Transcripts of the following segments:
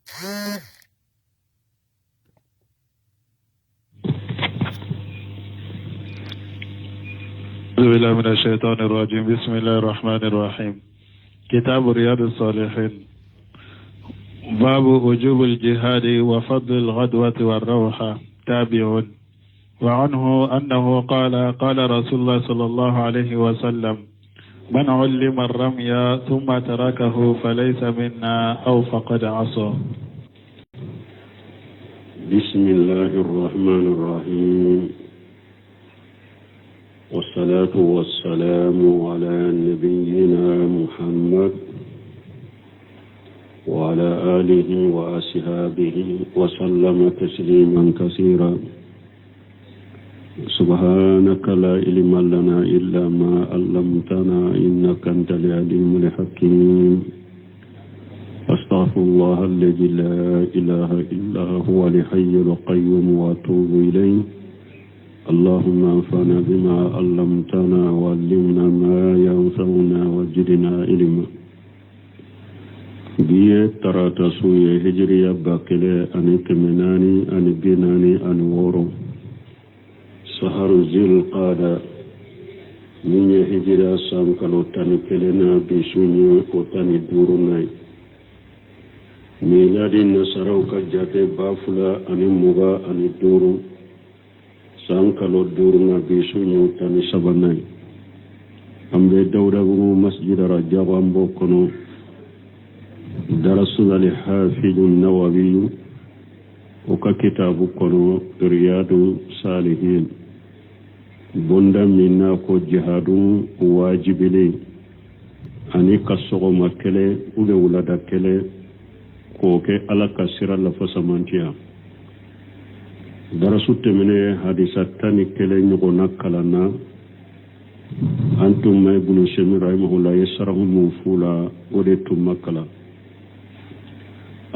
أعوذ بالله من الشيطان الرجيم. بسم الله الرحمن الرحيم. كتاب رياض الصالحين، باب وجوب الجهاد وفضل الغدوة والروحة. تابع. وعنه أنه قال: قال رسول الله صلى الله عليه وسلم: من علم الرمي ثم تركه فليس منا أو فقد عصى. بسم الله الرحمن الرحيم، والصلاة والسلام على نبينا محمد وعلى آله وأصحابه وسلم تسليما كثيرا. سبحانك لا علم لنا إلا ما علمتنا إنك أنت العليم الحكيم. أستغفر الله الذي لا إله إلا هو الحي القيوم وأتوب إليه. اللهم انفعنا بما علمتنا وعلمنا ما ينفعنا وزدنا علما. Bi ye tarata su ye, hijiriya 1446, saharu zil qada, min ye hijiriya san kalo 11 na, bi su ye o 15 na ye. Miladi nasaraw ka jate 2025, san kalo 5 na, bi su ye o 13 ye. An bɛ Dawudabugu masjid Rajabu, an b'o kɔnɔ, darasu Alhafidu Nawawiyu o ka kitabu kɔnɔ, Riyadu Salihin, bonda min n'a ko jihadu wajibilen ani ka sɔgɔma kɛlɛ u bɛ wulada kɛlɛ k'o kɛ Ala ka sira lafasamantiya. Darasu tɛmɛnen, hadisa 11 ɲɔgɔnna kalanna. An tun ma Ibnu Semi rahimahullah ye sarahu mun f'u la, o de tun ma kalan.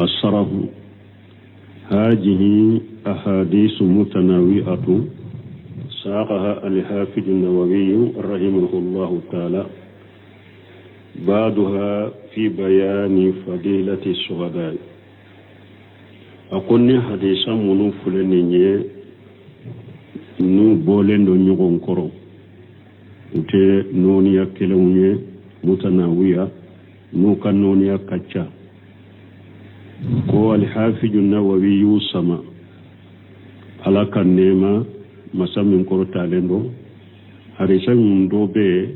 Asarahu: hajihi ahadisu mutanawi'atu saqaha alhafidu nawawiyu rahimahullahu taala, ba'duha fi bayani fadilati suhada. A ko ni hadisa minnu filɛ nin ye, n'u bɔlen don ɲɔgɔn kɔrɔ, u tɛ nɔɔniya kelenw ye, mutanawiya, n'u ka nɔɔniya ka ca, ko Alhafiju Nawawi y'u sama Ala ka nɛɛma masa min kɔrɔtalen don. Hadisa min dɔ bɛ yen,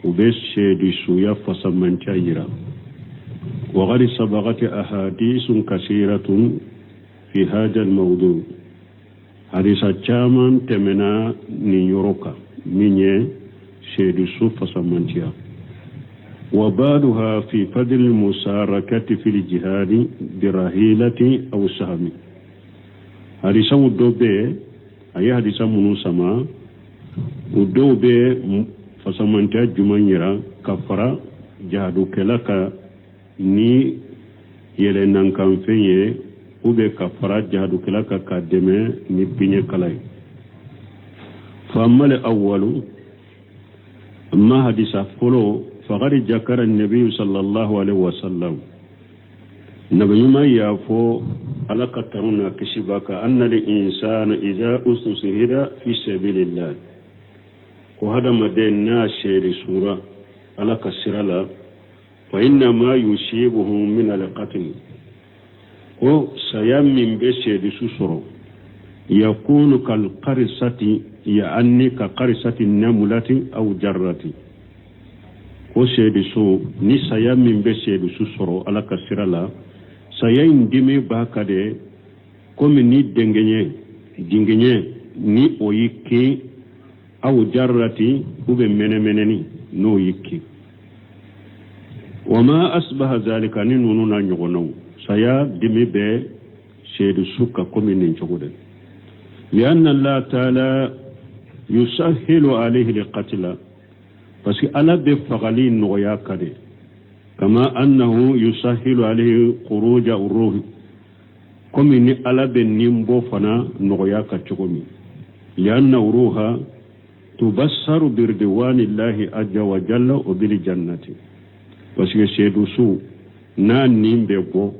u bɛ seedi suya fasamantiya yira. Wagadi sabagati ahadisun kasiratun fi hada almawdu, hadisa caman tɛmɛna nin yɔrɔ kan min ye seedi su fasamantiya. Wa ba'duha fi fadli musarakati fil jihadi birahilati aw sahmi. Hadisaw dɔ bɛ yen, a ye hadisa minnu sama, u dɔw bɛ fasamantiya jumɛn yira ka fara jihadukɛla kan ni yɛlɛnankanfɛn ye, u bɛ ka fara jihadukɛla kan k'a dɛmɛ ni biɲɛkala ye. Faamali awalu, amma hadisa fɔlɔ, faqad jakara nabiyu sallallahu alaihi wasallam, nabi ɲuman y'a fɔ, Ala ka tanu n'a kisi b'a kan, anna al insana iza ustusihida fi sabilillah, ko hadamaden n'a seeri sura Ala ka sira la, fa inna ma yusibuhu min al qatl, ko saya min bɛ seedi su sɔrɔ, yakunu kal qarisati, yaani ka qarisati namulati aw jarrati, ko seedi su ni saya min bɛ seedi su sɔrɔ Ala ka sira la, saya in dimi b'a kan de komi ni dengɛɲɛ dingɛɲɛ ni o y'i kin, aw jarrati, u bɛ mɛnɛmɛnɛni n'o y'i kin, wa ma asbaha zalika, ni ninnu n'a ɲɔgɔnnaw, saya dimi bɛ seedi su kan komi nin cogo de. Lianna Allah taala yusahilu alayhi alqatla, parce que Ala bɛ fagali nɔgɔya kan de, kama annahu yusahilu alayhi khuruja ruhi, komi ni Ala bɛ nin bɔ fana nɔgɔya kan cogo min. Lianna ruha tubassaru biridwanillahi azza wa jalla wa bil jannati, parce que seedu su n'a nin bɛ bɔ.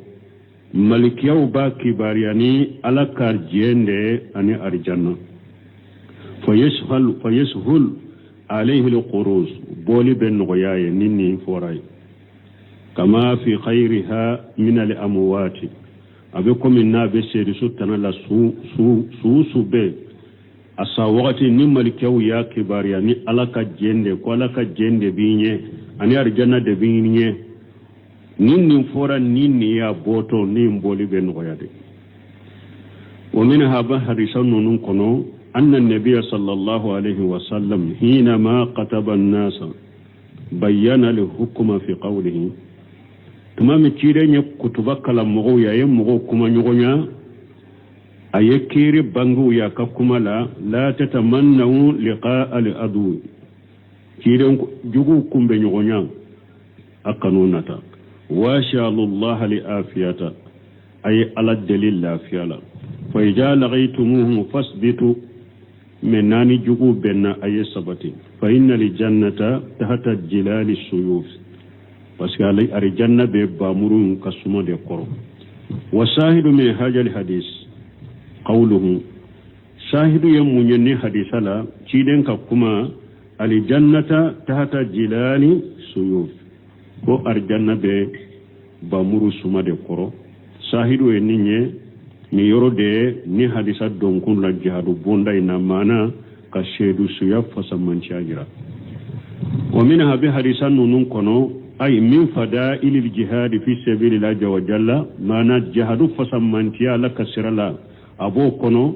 Malikiyaw b'a kibaruya ni Ala ka jɛn de ani arijanna. Fayasuhul alayhi al-khuruj, bɔli bɛ nɔgɔya ye ni nin fɔra ye. Kama fi khayriha min al-amwati, a bɛ komi n'a bɛ seedusu tana la su su su su bɛɛ a sa wagati ni malikiyaw y'a kibaruya ni Ala ka jɛn de ko Ala ka jɛn de b'i ɲɛ ani arijanna de b'i ɲɛ. Ni nin fɔra ni nin y'a bɔtɔ ni bɔli bɛ nɔgɔya de. Wa minha bɛ hadisa ninnu kɔnɔ anna nabiya sallallahu alaihi wa sallam hinama qataba an-nasa bayyana al-hukma fi qawlihi. Tuma min ciden ye kutuba kalan mɔgɔw ye, a ye mɔgɔw kuma ɲɔgɔnya, a ye kiiri bangew ye a ka kuma la la tatamannaw liqa al-adu, ciden juguw kunbɛ ɲɔgɔnya a kanu nata. Washalullaha li afiyata, a ye Ala deli lafiya la. Fa idza laqaytumuhum fasbitu, mɛ naani juguw bɛnna a ye sabati. Fa inna li jannata tahta jilali suyuf, parce que arijanna bɛ bamuru ka suma de kɔrɔ. Wa sahidu min hajal hadis qawluhu, sahidu ye mun ye ni hadisa la ciden ka kuma alijannata tahta jilali suyuf, ko arijanna bɛ bamuru suma de kɔrɔ. Sahidu ye nin ye nin yɔrɔ de ye ni hadisa donkun la jihadu bonda in na, maana ka seedu suya fasamanciya jira. Wa minha bɛ hadisa ninnu kɔnɔ ay min fadailil jihadi fi sabilillahi wa jalla, maana jihadu fasamanciya Ala ka sira la a b'o kɔnɔ.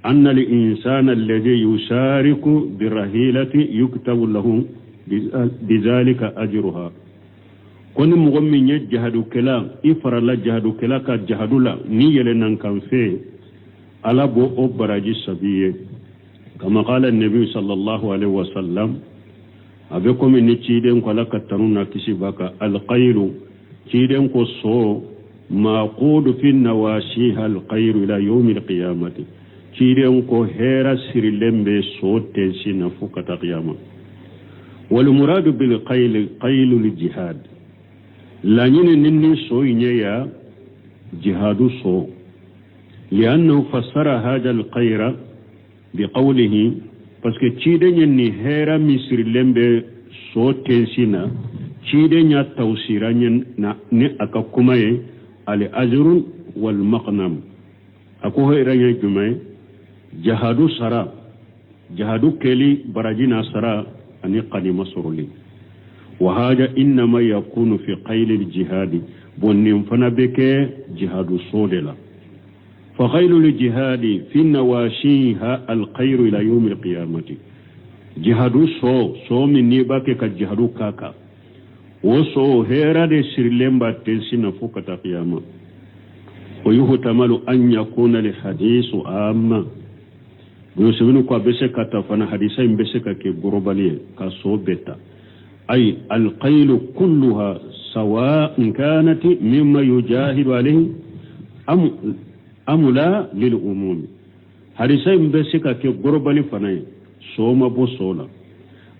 Anna al insana alladhi yushariku birahilati yuktabu lahu bizalika ajruha, ko ni mɔgɔ min ye jihadukɛla i farala jihadukɛla ka jihadu la ni yɛlɛnna kan fɛ, Ala b'o o baraji sabi ye. Kama qala nabi sallallahu alaihi wasallam, a bɛ komi ni ciden ko Ala ka tanu na kisi b'a kan alqailu, ciden ko so maqudu fi nawashiha alqairu ila yawmi alqiyamati, ciden ko hɛra sirilen bɛ so tensi na fo ka taa qiyama. Wal muradu bil qayl qaylul jihad, laɲini ni ni so in ye ya jihadu so. Li'annahu fassara hadha al-khayra biqawlihi, parce que ciden ye nin hɛra min sirilen bɛ so tensi na, ciden y'a tawsira na ni a ka kuma ye al ajrun wal maqnam. A ko hɛra ye jumɛn ye? Jihadu sara, jihadu kɛli baraji n'a sara ani kanima sɔrɔli. Wa hada innama yakunu fi qaylil jihadi, bon nin fana bɛ kɛ jihadu so de la. Fa qaylul jihadi fi nawashiha alkhayru ila yawmi alqiyamati, jihadu so, so min n'i b'a kɛ ka jihadu k'a kan, o so hɛra de sirilen b'a tensi na fo ka taa qiyama. Wa yuhtamalu an yakuna li hadisu amma, Yusufinu ko a bɛ se ka ta fana hadisa in bɛ se ka kɛ gorobali ye ka so bɛɛ ta. Ay alqailu kulluha sawa'un kanat mimma yujahidu alayhi am la lil umum, hadisa in bɛ se ka kɛ gorobali fana ye, so ma bɔ so la.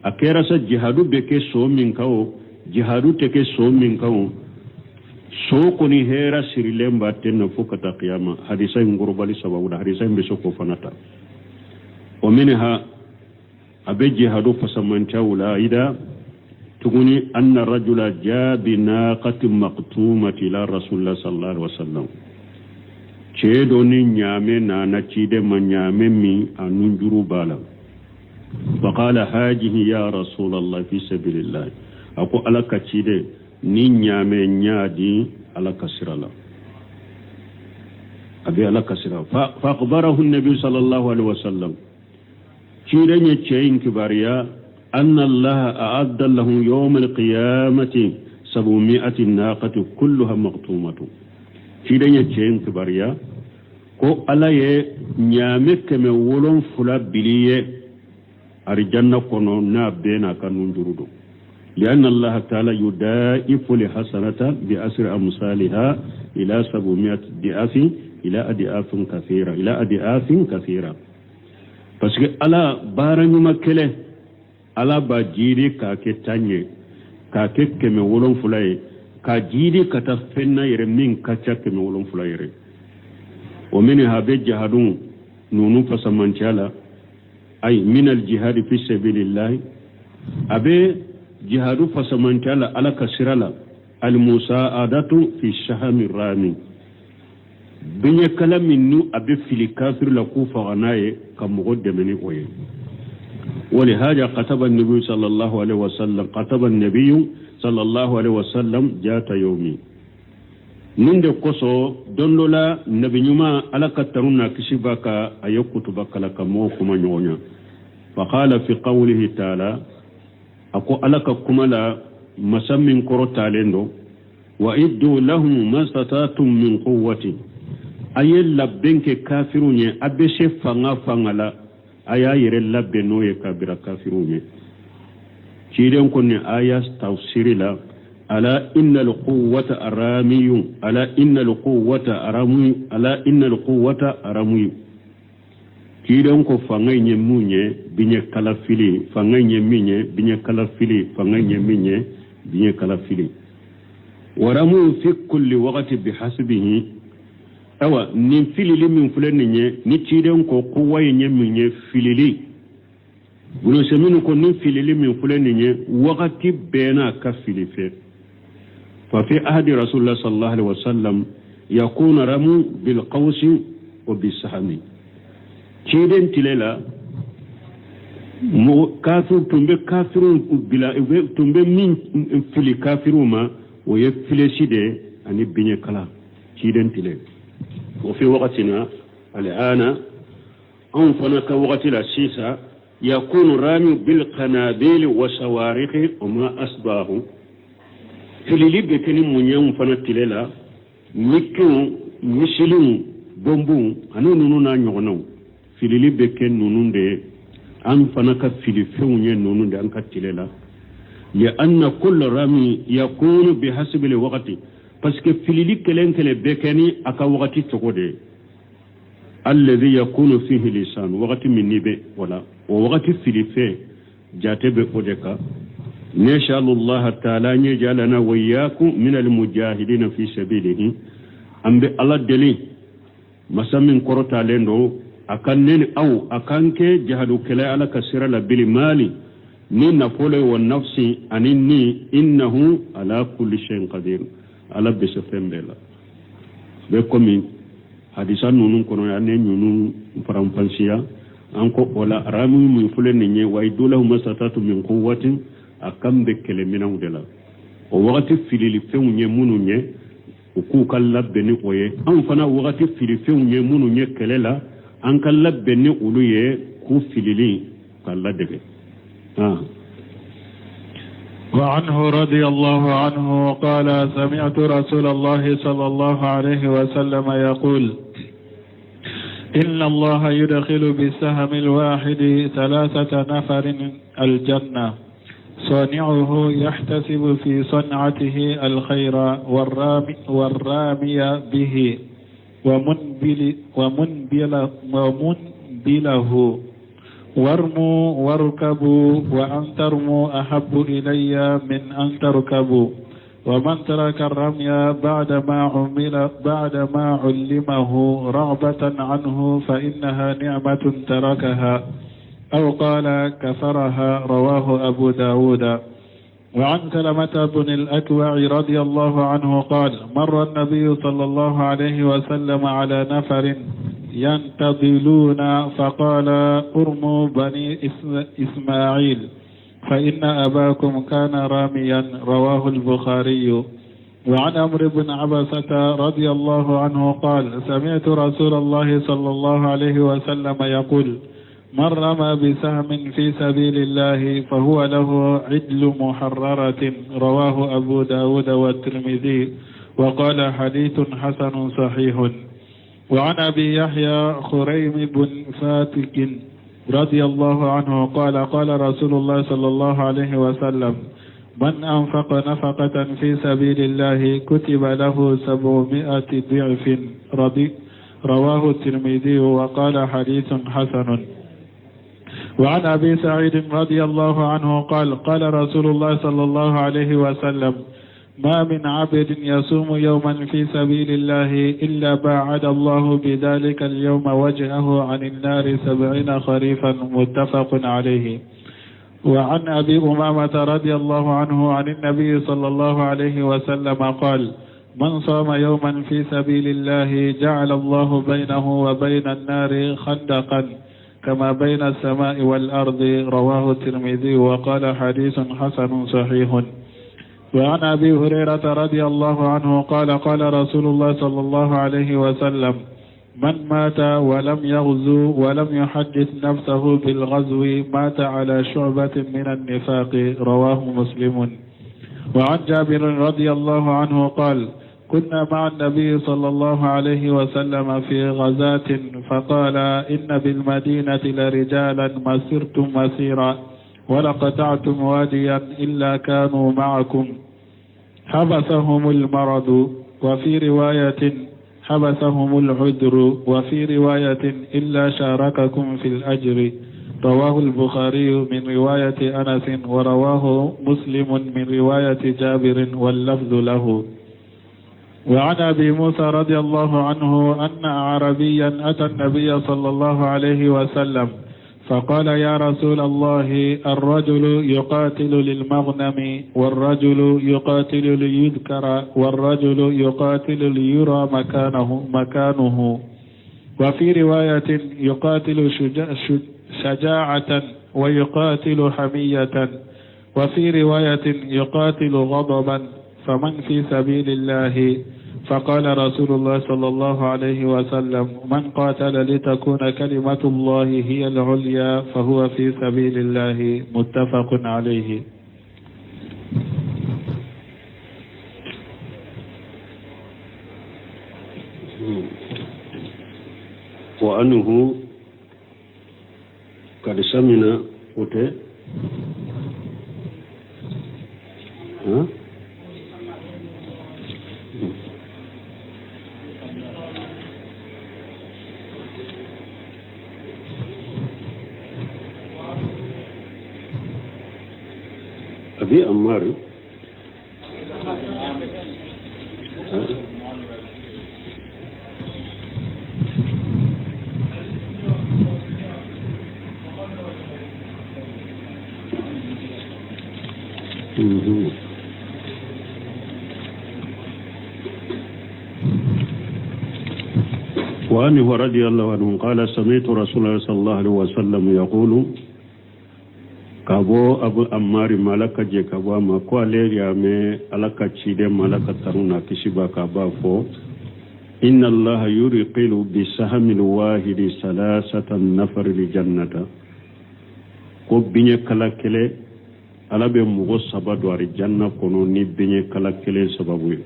A kɛra sa jihadu bɛ kɛ so min kan o, jihadu tɛ kɛ so min kan o, so kɔni hɛra sirilen b'a ten na fo ka taa qiyama. Hadisa in gorobali sababu la hadisa in bɛ se k'o fana ta. Wa minha a bɛ jihadu fasamancaw la ida tuguni anna rajula jaa bi naqati maqtumati ila rasulillah sallallahu alaihi wasallam, cɛ dɔ ni ɲaamɛ nana ciden ma, ɲaamɛ min a nunjuru b'a la. Faqala hajihi ya rasulallah fi sabilillah, a ko Ala ka ciden ni ɲaamɛ ɲa di Ala ka sira la, a bɛ Ala ka sira. Fa akhbarahu nabi sallallahu alaihi wasallam, ciden ye cɛ in kibaruya anna allaha a'adda lahu yawma alqiyamati sabumi'ati naqati kulluha maqtumatu, ciden ye cɛ in kibaruya ko Ala ye ɲaamɛ 700 bili ye arijanna kɔnɔ n'a bɛɛ n'a ka nunjuru don. Lianna allaha taala yudaifu li hasanata bi asri amsaliha ila sabumi'ati di'afi ila adi'afin kathira ila adi'afin kathira, parce que Ala baara ɲuman kɛlɛ Ala b'a jiri k'a kɛ tan ye, k'a kɛ 700 ye, Ka jiidi ka taa fɛn na yɛrɛ min ka ca 700 yɛrɛ. O minha, bɛ jahadu ninnu fasamantiya la, ay min aljihadi fi sabilillahi, a bɛ jihadu fasamantiya la Ala ka sira la, almusaadatu fi sahami rami, biɲɛkala min nu a bɛ fili kafiri la k'u faga n'a ye, ka mɔgɔ dɛmɛ ni o ye. Walihada kataba nabiyu sallallahu alaihi wasallam, kataba nabiyu sallallahu alaihi wasallam jata yomi. Nin de kosɔn, don dɔ la, Nabi ɲuman, Ala ka tanu n'a kisi b'a kan, a ye kutuba kalan ka mɔgɔw kuma ɲɔgɔn ɲa. Faqala fi qawlihi taala, a ko Ala ka kuma la, masa min kɔrɔtalen don, wa iddu lahum mastata'tum min quwwati, a ye labɛn kɛ kafiriw ye, a bɛ se fanga fanga la, a y'a yɛrɛ labɛn n'o ye ka bira kafiriw ye. Ciden ko nin aya tafsiri la, ala innal quwwata aramiyu, ala innal quwwata aramuyu, ala innal quwwata aramuyu. Ciden ko fanga in ye mun ye? Biɲɛ kala fili. Fanga in ye min ye? Biɲɛ kala fili. Fanga in ye min ye? Biɲɛ kala fili. Waramu fi kulli waqti bihasbihi. Awa, nin filili min filɛ nin ye, ni ciden ko quwwa in ye min ye, filili minnu ko nin filili min filɛ nin ye, wagati bɛɛ n'a ka fili fɛ. Fa fi ahdi rasulullah sallallahu alaihi wasallam yakuna ramu bil qawsi wa bisahami. Ciden tile la, mɔgɔ kafir tun bɛ kafiriw bila, tun bɛ min fili kafiriw ma, o ye flèche de ani biɲɛkala, ciden tile. O fi wagatina al'ana, anw fana ka wagati la sisan, yakunu rami bil qanabil wa sawarikhi wa ma asbahu. Filili bɛ kɛ ni mun ye anw fana tile la? Mikiw, misiliw, bɔnbɔnw ani ninnu n'a ɲɔgɔnnaw. Filili bɛ kɛ ninnu de ye. An fana ka filifɛnw ye ninnu de an ka tile la. Lianna kulla rami yakunu bihasbi wagati, parce que filili kelen kelen bɛ kɛ ni a ka wagati cogo de ye. Alladhi yakunu fihi lisan, wagati min n'i bɛ o la, o wagati filifɛn jate bɛ o de kan. Nasalu allaha taala an yajalana wa iyyakum min almujahidina fi sabilihi. An bɛ Ala deli, masa min kɔrɔtalen don, a ka ne ni aw, a k'an kɛ jahadukɛla Ala ka sira la, bil mali, ni nafolo ye, wa nafsi, ani ni. Innahu ala kulli shay'in qadir. Ala bɛ se fɛn bɛɛ la. A bɛ komi hadisa ninnu kɔnɔ, an ye ninnu faranfasiya. An ko o la, aramu min filɛ nin ye, wa iddu lahum mastata'tum min quwwatin, a kan bɛ kɛlɛminɛnw de la. O wagati fililifɛnw ye minnu ye, u k'u ka labɛn ni o ye. Anw fana wagati filifɛnw ye minnu ye kɛlɛ la, an ka labɛn ni olu ye k'u filili ka ladege. وعنه رضي الله عنه قال: سمعت رسول الله صلى الله عليه وسلم يقول: إن الله يدخل بالسهم الواحد ثلاثة نفر الجنة: صانعه يحتسب في صنعته الخير، والرامي, والرامي به، ومنبل ومنبل ومنبله. وارموا واركبوا، وأن ترموا أحب إلي من أن تركبوا. ومن ترك الرمي بعدما علمه رغبة عنه فإنها نعمة تركها، أو قال كفرها. رواه أبو داود. وعن سلمة بن الأكوع رضي الله عنه قال: مر النبي صلى الله عليه وسلم على نفر ينتضلون، فقال: ارموا بني إسماعيل، فإن أباكم كان راميا. رواه البخاري. وعن عمرو بن عبسة رضي الله عنه قال: سمعت رسول الله صلى الله عليه وسلم يقول: من رمى بسهم في سبيل الله فهو له عدل محررة. رواه أبو داود والترمذي وقال: حديث حسن صحيح. وعن أبي يحيى خريم بن فاتك رضي الله عنه قال: قال رسول الله صلى الله عليه وسلم: من أنفق نفقة في سبيل الله كتب له 700 ضعف. رواه الترمذي وقال: حديث حسن. وعن أبي سعيد رضي الله عنه قال: قال رسول الله صلى الله عليه وسلم: ما من عبد يصوم يوما في سبيل الله إلا باعد الله بذلك اليوم وجهه عن النار 70 خريفا. متفق عليه. وعن أبي أمامة رضي الله عنه عن النبي صلى الله عليه وسلم قال: من صام يوما في سبيل الله جعل الله بينه وبين النار خندقا كما بين السماء والأرض. رواه الترمذي وقال حديث حسن صحيح. وعن أبي هريرة رضي الله عنه قال: قال رسول الله صلى الله عليه وسلم: من مات ولم يغزو ولم يحدث نفسه بالغزو مات على شعبة من النفاق. رواه مسلم. وعن جابر رضي الله عنه قال: كنا مع النبي صلى الله عليه وسلم في غزاة فقال: إن بالمدينة لرجالا ما سرتم مسيرا ولقطعتم واديا إلا كانوا معكم، حبسهم المرض، وفي رواية حبسهم العذر، وفي رواية إلا شارككم في الأجر. رواه البخاري من رواية أنس، ورواه مسلم من رواية جابر، واللفظ له. وعن أبي موسى رضي الله عنه أن أعرابيا أتى النبي صلى الله عليه وسلم فقال: يا رسول الله، الرجل يقاتل للمغنم، والرجل يقاتل ليذكر، والرجل يقاتل ليرى مكانه، وفي رواية يقاتل شجاعة ويقاتل حمية، وفي رواية يقاتل غضبا، فمن في سبيل الله؟ فقال رسول الله صلى الله عليه وسلم: من قاتل لتكون كلمة الله هي العليا فهو في سبيل الله. متفق عليه. وأنه قد سمنا أتى أبي أمار وأنه رضي الله عنه قال: سمعت رسول الله صلى الله عليه وسلم يقول: kabo Abu Ammar malaka je kabo ma ko ale ya me alaka cide malaka taruna kishiba ka ba fo: inna Allah yuriqilu bi sahmil wahidi salasatan nafar li jannata. Ko binye kala kele ala be mugo saba do ari janna kono ni binye kala kele sababu ye.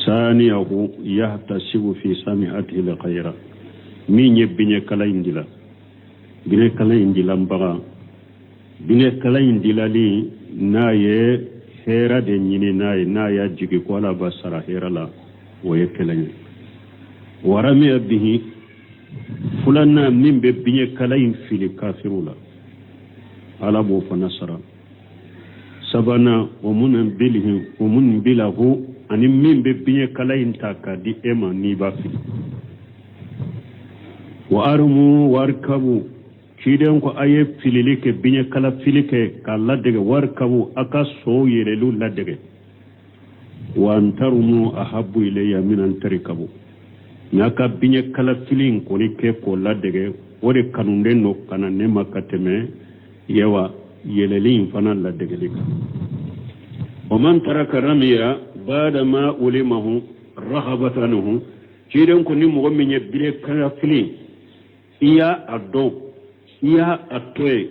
Saniyahu yahtasibu fi sami'atihi li khayra. Min ye binye kala indila, binye kala indila mbaga, binye kala indilali n'a ye hɛrɛ de ɲini n'a ye, n'a y'a jigi ko ala b'a sara hɛrɛ la, o ye kelen ye. Waramiya bihi, filanan min bɛ binye kala in fili kafiru la, ala b'o fana sara. Sabanan o mun bilihi o mun bilahu, ani min bɛ binye kala in ta k'a di e ma n'i b'a fili. Wa armu warkabu, ciden ko a ye filili kɛ, biɲɛ kala fili kɛ k'a ladege, warkabu a ka sow yɛlɛliw ladege. Wa an tarumu ahabbu ilayya min an tarikabu, n'a ka biɲɛ kala fili in kɔni kɛ k'o ladege, o de kanunden don ka na ne ma ka tɛmɛ yewa yɛlɛli in fana ladegeli kan. Wa man taraka ramiya baada ma ulimahu rahabatanuhu, ciden ko ni mɔgɔ min ye biɲɛ kala fili i y'a a dɔn, i y'a a to yen,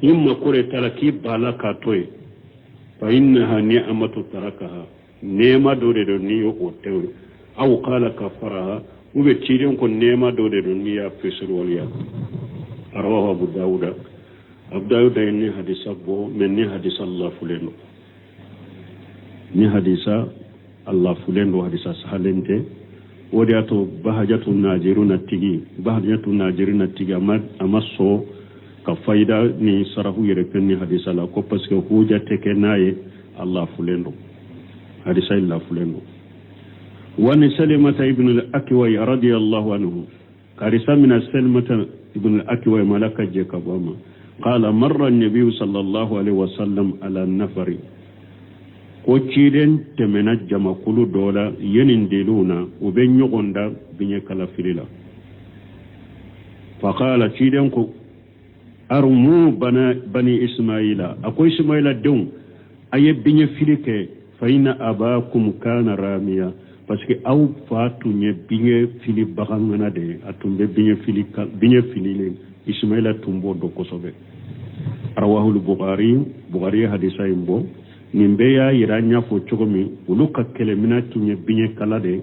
i mako de t'a la k'i ba la k'a to yen, fa innaha ni'matu tarakaha, nɛɛma dɔ de don n'i y'o tɛ o, aw qala kafaraha, u bɛ ciden ko nɛɛma dɔ de don n'i y'a fesiriwaleya. Rawahu Abu Dawuda. Abu Dawuda ye ni hadisa bɔ, mɛ ni hadisa lafulen don, ni hadisa lafulen don, hadisa sahalen tɛ. O de y'a to Bahajatu Najiruna tigi, Bahajatu Najiruna tigi a ma sɔn ka fayida ni sarafu yɛrɛ kɛ ni hadisa la, ko parce que huja tɛ kɛ n'a ye. A lafulen don, hadisa in lafulen don. Wa ani Salimata ibn al-Akwai radiyallahu anhu, karisa mina Salimata ibn al-Akwai ma, Ala ka jɛ ka bɔ a ma, qala marra an-nabiy sallallahu alaihi wasallam ala nafari, ko ciden tɛmɛna jamakulu dɔ la yenin deliw na, u bɛ ɲɔgɔn da biɲɛ kalafili la. Faqala, ciden ko: armu bani Ismaila, a ko Ismaila denw, a ye biɲɛ fili kɛ, fa inna abakum kana ramiya, parce que aw fa tun ye biɲɛ fili bagangana de ye, a tun bɛ biɲɛ fili, biɲɛ fililen. Ismaila tun b'o dɔn kosɛbɛ. Rawahul Bukhari, Bukhari ye hadisa in bɔ. Nin bɛɛ y'a yira, an y'a fɔ cogo min, olu ka kɛlɛminɛ tun ye biɲɛ kala de ye,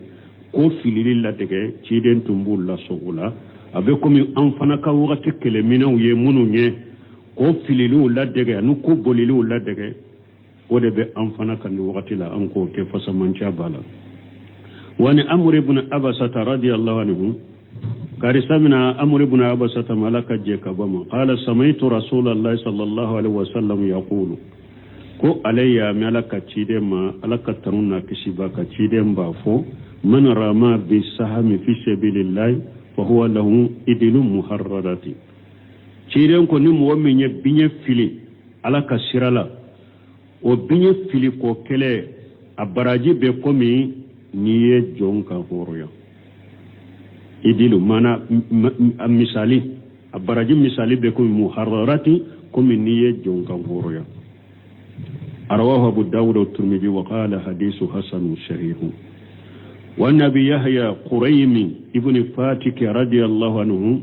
ko filili latigɛ ciden tun b'u lasɔn o la. A bɛ komi an fana ka wagati kɛlɛminɛw ye minnu ye, ko fililiw ladɛgɛ ani ko boliliw ladɛgɛ, o de bɛ an fana ka nin wagati la, an k'o kɛ, fasamanciya b'a la. Wa ani Amr ibn Abasata radiyallahu anhu, karisa mina Amr ibn Abasata ma, Ala ka jɛ ka bɔ ma, qala samaitu Rasulallahi sallallahu alaihi wasallam yaqulu, ko ale y'a mɛn Ala ka ciden ma, Ala ka tanu n'a kisi b'a ka, ciden b'a fɔ: man rama bi sahami fi sabilillahi fa huwa lahu idilu muharrarati. Ciden ko ni mɔgɔ min ye biɲɛ fili Ala ka sira la, o biɲɛ fili ko kɛlɛ, a baraji bɛ komi n'i ye jɔn ka hɔrɔnya. Idilu mana a misali, a baraji misali bɛ komi muharrarati, komi n'i ye jɔn ka hɔrɔnya. Rawahu Abu Dawud wa Tirmidhi wa qala hadisu hasanu sahihu. Wa nabi Yahya Quraymi ibn Fatik radiyallahu anhu,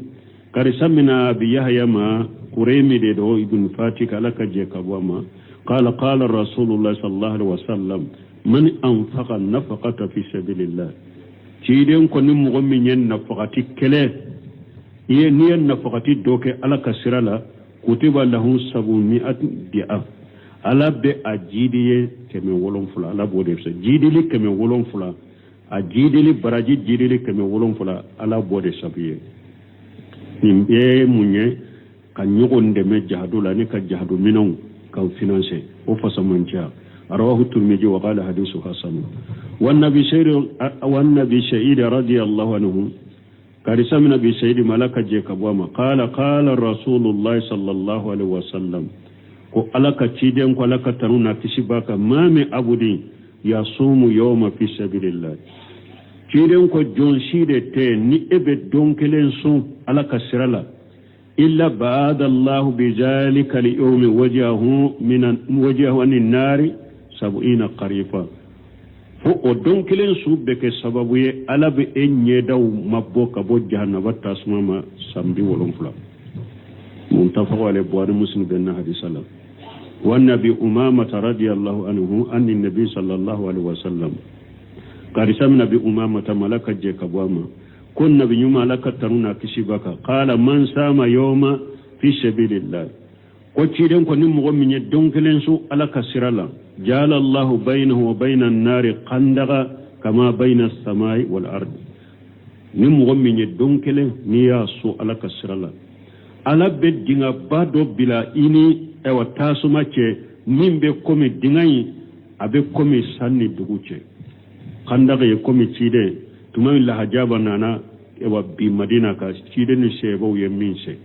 karisa mina Abi Yahya ma, Quraymi de do, ibn Fatik, Ala ka jɛ ka bɔ a ma, qala qala Rasulullah sallallahu alaihi wasallam: man anfaqa nafaqata fi sabilillah, ciden ko ni mɔgɔ min ye nafakati kɛlɛ i ye, n'i ye nafakati dɔ kɛ Ala ka sira la, kutiba lahu sabumi'at di'af, Ala bɛ a jidi ye 700. Ala b'o de fɛ, jidili 700, a jidili baraji, jidili 700, Ala b'o de sabu ye. Nin bɛɛ ye mun ye? Ka ɲɔgɔn dɛmɛ jahadu la ni ka jahadu minɛnw ka financer, o fasamanciya. Rawahu Turmiji wa qala hadisu hasan. Wa nabi Sayyid, wa nabi Sayyid radiyallahu anhu, karisa mina bi Sayyid ma, Ala ka jɛ ka bɔ a ma, qala qala Rasulullah sallallahu alaihi wasallam, ko Ala ka ciden ko, Ala ka tanu n'a kisi b'a kan, ma min abudin yasumu yawma fi sabilillah, ciden ko jɔn si de tɛ ni e bɛ don kelen sun Ala ka sira la, illa baada Allahu bi zalika al-yawmi wajahu min wajahu anin nari sab'ina qarifa, fo o don kelen su bɛ kɛ sababu ye Ala bɛ e ɲɛdaw mabɔ ka bɔ jahanaba tasuma ma san 70. Muntafaqu alayhi, Buhari, Muslim bɛ na hadisa la. Wa nabi Umamata radiyallahu anhu anni nabi sallallahu alaihi wasallam, karisa min Nabi Umamata ma, Ala ka jɛ ka bɔ a ma, ko nabi ɲuman, Ala ka tanu n'a kisi b'a kan, qala man sama yawma fi sabilillah, ko ciden ko ni mɔgɔ min ye don kelen su Ala ka sira la, jala Allahu baynahu wa bayna an-nari khandaqa kama bayna as-samai wal ard. Ni mɔgɔ min ye don kelen n'i y'a su Ala ka sira la, Ala bɛ dingaba dɔ bila i ni ayiwa tasuma cɛ, min bɛ komi dinga in a bɛ komi san ni dugu cɛ. Khandaka ye komi ciden tuma min lahajaba nana ayiwa bi Madina ka ciden ni sɛbɛw ye min sɛ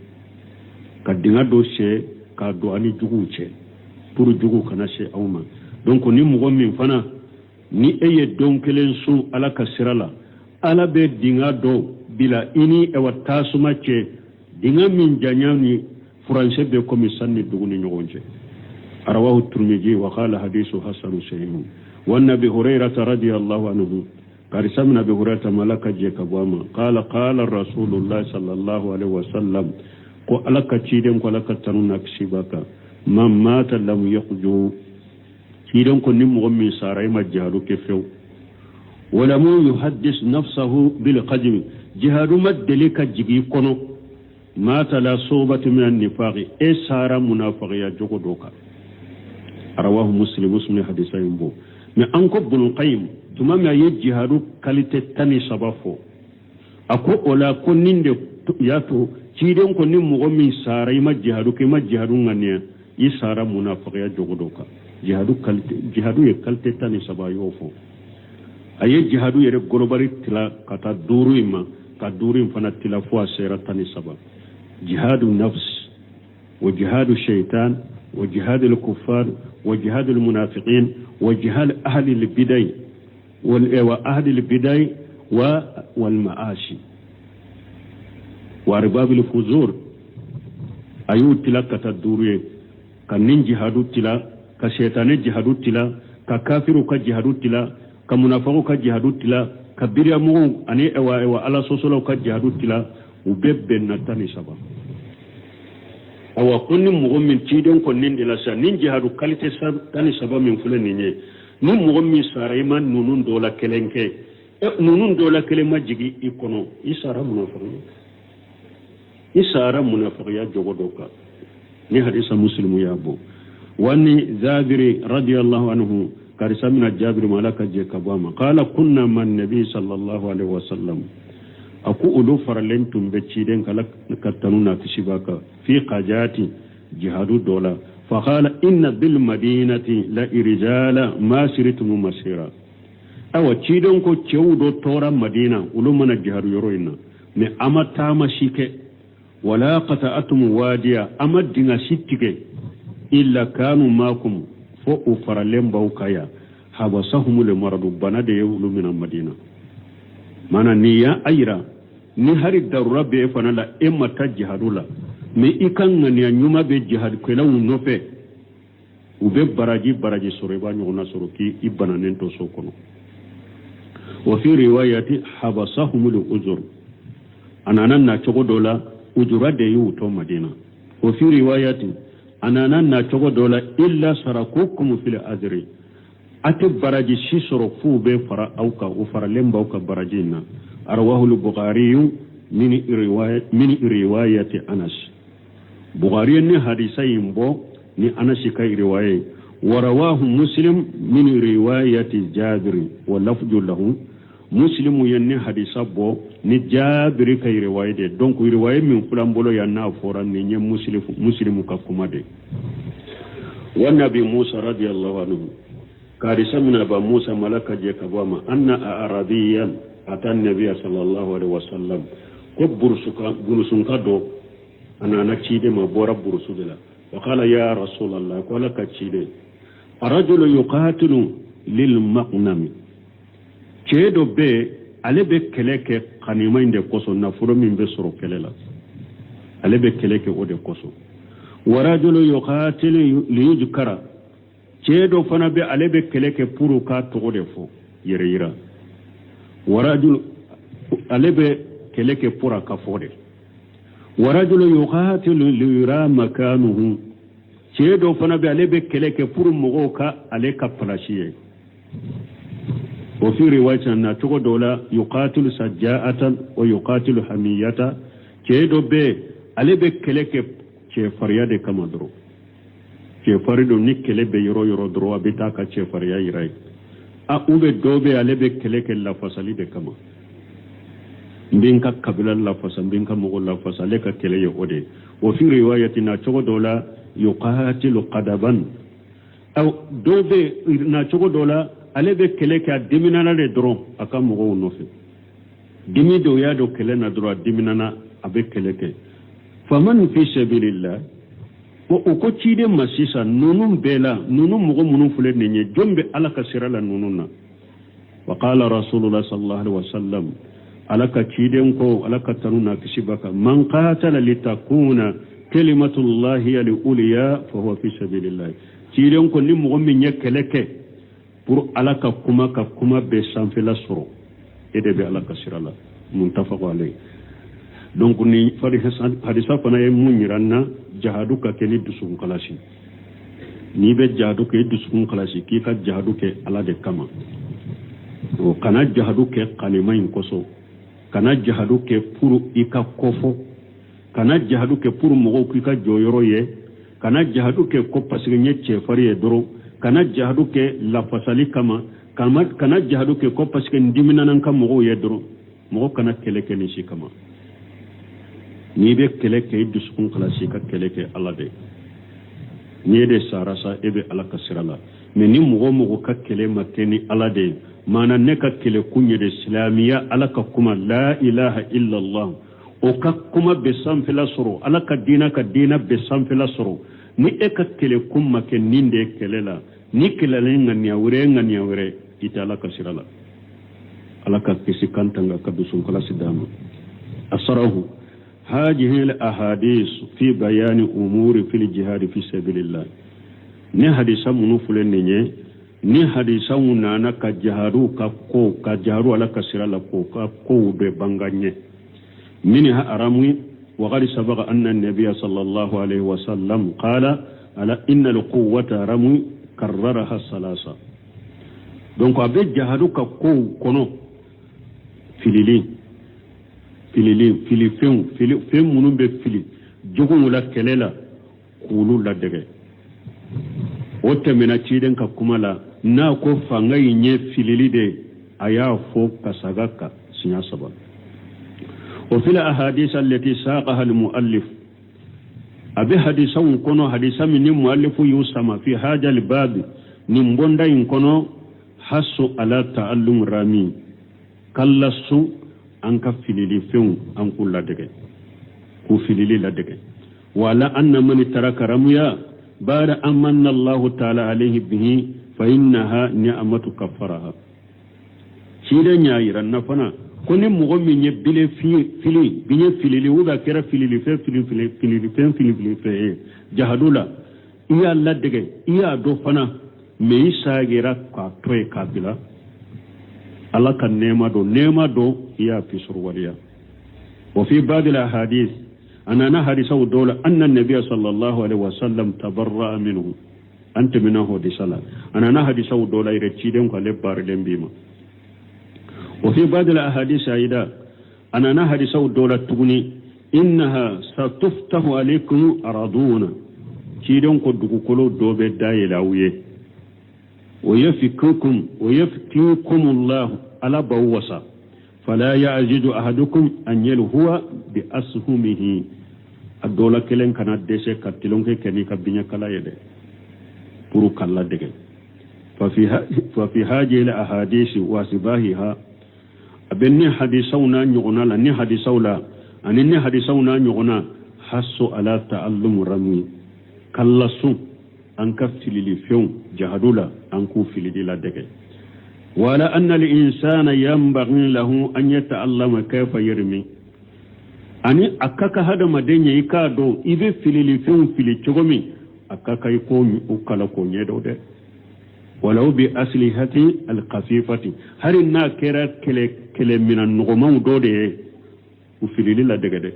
ka dinga dɔ sɛ k'a don ani juguw cɛ pour juguw kana se aw ma. Donc ni mɔgɔ min fana ni e ye don kelen sun Ala ka sira la, Ala bɛ dinga dɔ bila i ni ayiwa tasuma cɛ, dinga min janya ni furancɛ bɛ komi san ni dugu ni ɲɔgɔn cɛ. Rawahu Turmiji wa qala hadisu hasanu sahihu. Wa nabi Hurairata radiyallahu anhu, karisa min Abi Hurairata ma, Ala ka jɛ ka bɔ a ma, qala qala Rasulullah sallallahu alaihi wasallam, ko Ala ka ciden ko, Ala ka tanu n'a kisi b'a kan, man mata lam yaqju, ciden ko ni mɔgɔ min sara i ma jihadu kɛ fewu, walamu yuhaddis nafsahu bil qadmi, jihadu ma deli ka jigin i kɔnɔ, mata la sobati min nifaqi, e sara munafaqiya jogo dɔ kan. Rawahu Muslim, Muslim hadisa in bɔ. Mais an ko Bunu Qayyim, tuma min a ye jihadu qualité 13 fɔ, a ko o la ko nin de y'a to ciden ko ni mɔgɔ min sara i ma jihadu kɛ, i ma jihadu ŋaniya, i sara munafaqiya jogo dɔ kan. Jihadu qualité, jihadu ye qualité 13, a y'o fɔ. A ye jihadu yɛrɛ golobari tila ka taa duuru in ma, ka duuru in fana tila fo a sera 13. Jihadu nafs wa jihadu shaitan wa jihadu al-kuffar wa jihadu al-munafiqin wa jihad ahli al-bidai wa ahli al-bidai wa wal ma'asi wa arbab al-fuzur. A y'u tila ka taa duuru ye, ka nin jihadu tila, ka sɛtanɛ jihadu tila, ka kafiru ka jihadu tila, ka munafagu ka jihadu tila, ka biriyamɔgɔw ani ɛwa ala sɔsɔlaw ka jihadu tila. U bɛ bɛn na 13. Awa, ko ni mɔgɔ min ciden ko nin de la sisan, nin jihadu qualité 13 min filɛ nin ye, ni mɔgɔ min sara i ma ninnu dɔ la kelen kɛ, ninnu dɔ la kelen ma jigin i kɔnɔ, i sara munafagiya, i sara munafagiya jogo dɔ kan. Ni hadisa Muslimu y'a bɔ. Wani Jabiri radiyallahu anhu, karisa mina Jabiri ma, Ala ka jɛ ka bɔ a ma, qala kunna man nabi sallallahu alaihi wasallam, a ko olu faralen tun bɛ ciden kala ka tanu n'a kisi b'a kan fi qajati, jihadu dɔ la. Faqala inna bil madinati la rijala ma siritum masira. Awa, ciden ko cɛw dɔ tora Madina, olu mana jihadu yɔrɔ in na, mais a ma taama si kɛ, wala qata'atum wadiya, a ma dinga si tigɛ, illa kanu makum, fo u faralen b'aw kan yan. Habasahumul maradu, bana de ye olu mina Madina. Mana ni ya a yira ni hari darura bɛ e fana la, e ma taa jihadu la, mais i ka ŋaniya ɲuman bɛ jihadukɛlaw nɔfɛ, u bɛ baraji sɔrɔ, i b'a ɲɔgɔnna sɔrɔ k'i bananen to so kɔnɔ. Wa fi riwayati habasahumul uzur, a nana na cogo dɔ la, ujura de y'u to Madina. Wa fi riwayati, a nana na cogo dɔ la, illa sarakukum fil ajri, a tɛ baraji si sɔrɔ f'u bɛ fara aw kan, u faralen b'aw ka baraji in na. Rawahul Bukhari min riwayati Anas. Bukhari ni hadisa in bɔ ni Anas ka riwaya. Wa rawahu Muslim min riwayati Jabir wa lafzu lahu. Muslimu ye ni hadisa bɔ ni Jabiri ka riwaya de. Donc riwaya min filan bolo yan n'a fɔra nin ye Muslimu ka kuma de. Wa Nabi Musa radiyallahu anhu, karisa min aba Musa malaka jɛ ka bɔ a ma, anna arabiyan ata nabiya sallallahu alaihi wasallam, ko burusunka dɔ a nana ciden ma, bɔra burusu de la. Wa qala ya rasulallah, ko Ala ka ciden, arajulu yuqatilu lil maqnami, cɛ dɔ bɛ ale bɛ kɛlɛ kɛ kanima in de kosɔn, nafolo min bɛ sɔrɔ kɛlɛ la, ale bɛ kɛlɛ kɛ o de kosɔn. Wa rajulu yuqatilu liyujkara, cɛ dɔ fana bɛ ale bɛ kɛlɛ kɛ pour k'a tɔgɔ de fɔ yɛrɛ yira. Warajulu ale bɛ kɛlɛ kɛ pour a ka fɔ de. Warajulu yuqatilu liyura makanuhu, cɛ dɔ fana bɛ ale bɛ kɛlɛ kɛ pour mɔgɔw ka ale ka place ye. O fi riwayati, na cogo dɔ la, yuqatilu sajja'atan wa yuqatilu hamiyata, cɛ dɔ bɛ ale bɛ kɛlɛ kɛ cɛfarinya de kama dɔrɔn, cɛfarin don, ni kɛlɛ bɛ yɔrɔ yɔrɔ dɔrɔn a bɛ taa ka cɛfarinya yira ye. A u bɛ dɔ bɛ ale bɛ kɛlɛ kɛ lafasali de kama, n bɛ n ka kabila lafasa, n bɛ n ka mɔgɔ lafasa, ale ka kɛlɛ ye o de ye. O fi riwayati, na cogo dɔ la, yuqatilu qadaban, aw dɔw bɛ na cogo dɔ la, ale bɛ kɛlɛ kɛ a diminana de dɔrɔn a ka mɔgɔw nɔfɛ, dimi dɔw y'a don kɛlɛ na dɔrɔn a diminana, a bɛ kɛlɛ kɛ. Faman fi sabilillah, o ko ciden ma sisan, ninnu bɛɛ la, ninnu mɔgɔ minnu filɛ nin ye, jɔn bɛ Ala ka sira la ninnu na? Wa qala rasulullah sallallahu alaihi wasallam, Ala ka ciden ko, Ala ka tanu n'a kisi b'a kan, man qatala litakuna kalimatullahi al uliya fa huwa fi sabilillah. Ciden ko ni mɔgɔ min ye kɛlɛ kɛ pour Ala ka kuma bɛɛ sanfɛla sɔrɔ, e de bɛ Ala ka sira la. Muntafaqu alayhi. Donc ni hadisa fana ye mun yira n na? Jahadu ka kɛ ni dusukun kalasi. N'i bɛ jahadu kɛ, i dusukun kalasi k'i ka jahadu kɛ Ala de kama. O kana jahadu kɛ kanima in kosɔn, kana jahadu kɛ pour i ka kɔfɔ, kana jahadu kɛ pour mɔgɔw k'i ka jɔyɔrɔ ye, kana jahadu kɛ ko parce que n ye cɛfarin ye dɔrɔn, kana jahadu kɛ lafasali kama, kana jahadu kɛ ko parce que n diminana n ka mɔgɔw ye dɔrɔn. Mɔgɔ kana kɛlɛ kɛ nin si kama. N'i bɛ kɛlɛ kɛ, i dusukun kalasi i ka kɛlɛ kɛ Ala de. N'i e de sara sa, e bɛ Ala ka sira la. Mais ni mɔgɔ o mɔgɔ ka kɛlɛ ma kɛ ni Ala de ye, maana ne ka kɛlɛ kun ye de silamɛya, Ala ka kuma la ilaha illallah, o ka kuma bɛ sanfɛla sɔrɔ, Ala ka diina ka diina bɛ sanfɛla sɔrɔ. Ni e ka kɛlɛ kun ma kɛ nin de ye kɛlɛ la, ni kɛlɛla ni ŋaniya wɛrɛ ŋaniya wɛrɛ, i tɛ Ala ka sira la. Ala ka kisi k'an tanga ka dusu kalasi d'an ma. Asarahu هذه الأحاديث في بيان أمور في الجهاد في سبيل الله ni hadisa minnu filɛ nin ye ni hadisaw nana ka jihadu ka ko ka jihadu ala ka sira la ko ka kow bɛ banga ɲɛ minha aramu وقد سبق أن النبي صلى الله عليه وسلم قال على إن القوة رمي كررها الثلاثة donc a bɛ jihadu ka kow kɔnɔ filili filili filifɛnw fili fɛn minnu bɛ fili juguw la kɛlɛ la k'olu ladege o tɛmɛna ciden ka kuma la n'a ko fanga in ye filili de a y'a fɔ ka saga kan siɲɛ saba o fil ahadis allati saqaha almuallif a bɛ hadisaw kɔnɔ hadisa min ni muallifu y'u sama fi hadal babi nin bonda in kɔnɔ hasu ala ta'allum rami k'an lasun an ka filili fɛnw an k'u ladege k'u filili ladege wa ala anna man taraka ramuya ba'da an manna Allahu ta'ala alayhi bihi fa innaha ni'matu kaffaraha ciden y'a yira na fana ko ni mɔgɔ min ye bile fili biɲɛ filili ou bien a kɛra fililifɛn fililifɛn fililifɛn ye jahadu la i y'a ladege i y'a dɔn fana mais i sagira k'a to yen k'a bila ala ka nɛɛma don nɛɛma don i y'a fisiriwaleya wa fi ba'dil ahadith a nana hadisaw dɔw la anna nabiya sallallahu alaihi wasallam tabarra'a minhu an tɛmɛna hadisa la a nana hadisaw dɔw la yɛrɛ ciden ko ale baarilen b'i ma wa fi ba'dil ahadith ayida a nana hadisaw dɔ la tuguni innaha satuftahu alaykum araduna ciden ko dugukolo dɔ bɛ dayɛlɛ aw ye o yafikum o yafikumullahu ala b'aw wasa fala ya'jizu ahadukum an yalhuwa bi ashumihi a dɔ la kelen kana dɛsɛ ka tulonkɛ kɛ n'i ka biɲɛkala ye dɛ pour k'a ladege fa fi hadhihi al ahadisi wa asbahiha a bɛ ni hadisaw n'a ɲɔgɔnna la ni hadisaw la ani ni hadisaw n'a ɲɔgɔnna hasu ala ta'allum rami k'an lasun an ka fililifɛnw jahadu la an k'u filili ladege wa ala anna al-insana yanbaghi lahu an yata'allama kayfa yarmi ani a ka kan hadamaden ye i k'a dɔn i bɛ fililifɛnw fili cogo min a ka kan i k'o kalan k'o ɲɛdɔn dɛ walaw bi aslihati alkhafifati hali n'a kɛra kɛlɛ kɛlɛminan nɔgɔmanw dɔ de ye u filili ladege dɛ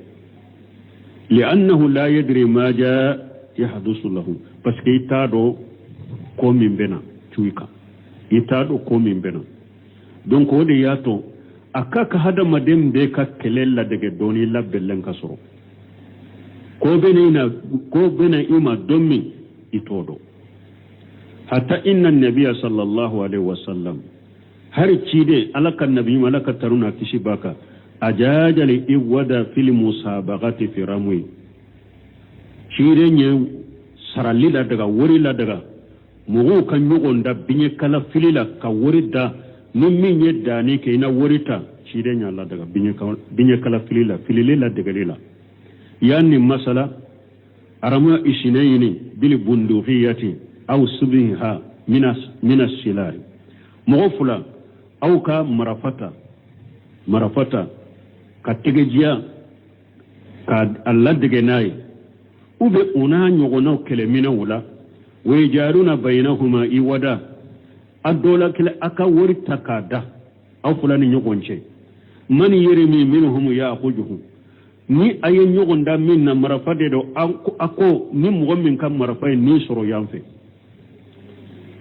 li'annahu la yadri ma ja yahdusu lahu parce que i t'a dɔn ko min bɛna cun i kan i t'a dɔn ko min bɛna donc o de y'a to a ka kan hadamaden bɛɛ ka kɛlɛ ladege dɔɔni labɛnlen ka sɔrɔ ko bɛna ko bɛna i ma don min i t'o dɔn hatta inna nabiya sallallahu alaihi wasallam hari ciden ala ka nabi ɲuman ala ka tanu n'a kisi b'a kan ajazal iwada fil musabaqati fi ramwi ciden ye sarali ladaga wari ladaga mɔgɔw ka ɲɔgɔn da biɲɛkala fili la ka wari da ni min ye danni kɛ i na wari ta ciden y'a ladaga biɲɛkala fili la filili ladegeli la yanni masala arama isnayni bil bundukiyati aw subiha mina silahi mɔgɔ fila aw ka marafa ta marafa ta ka tɛgɛjiya ka a ladege n'a ye u bɛ u n'a ɲɔgɔnnaw kɛlɛminɛw la wa yajaluna bainahuma iwada a dɔ la kelen a ka wari ta k'a da aw fila ni ɲɔgɔn cɛ man yerimi minhum ya'khujuhu ni a ye ɲɔgɔn da min na marafa de don a ko ni mɔgɔ min ka marafa ye nin sɔrɔ yan fɛ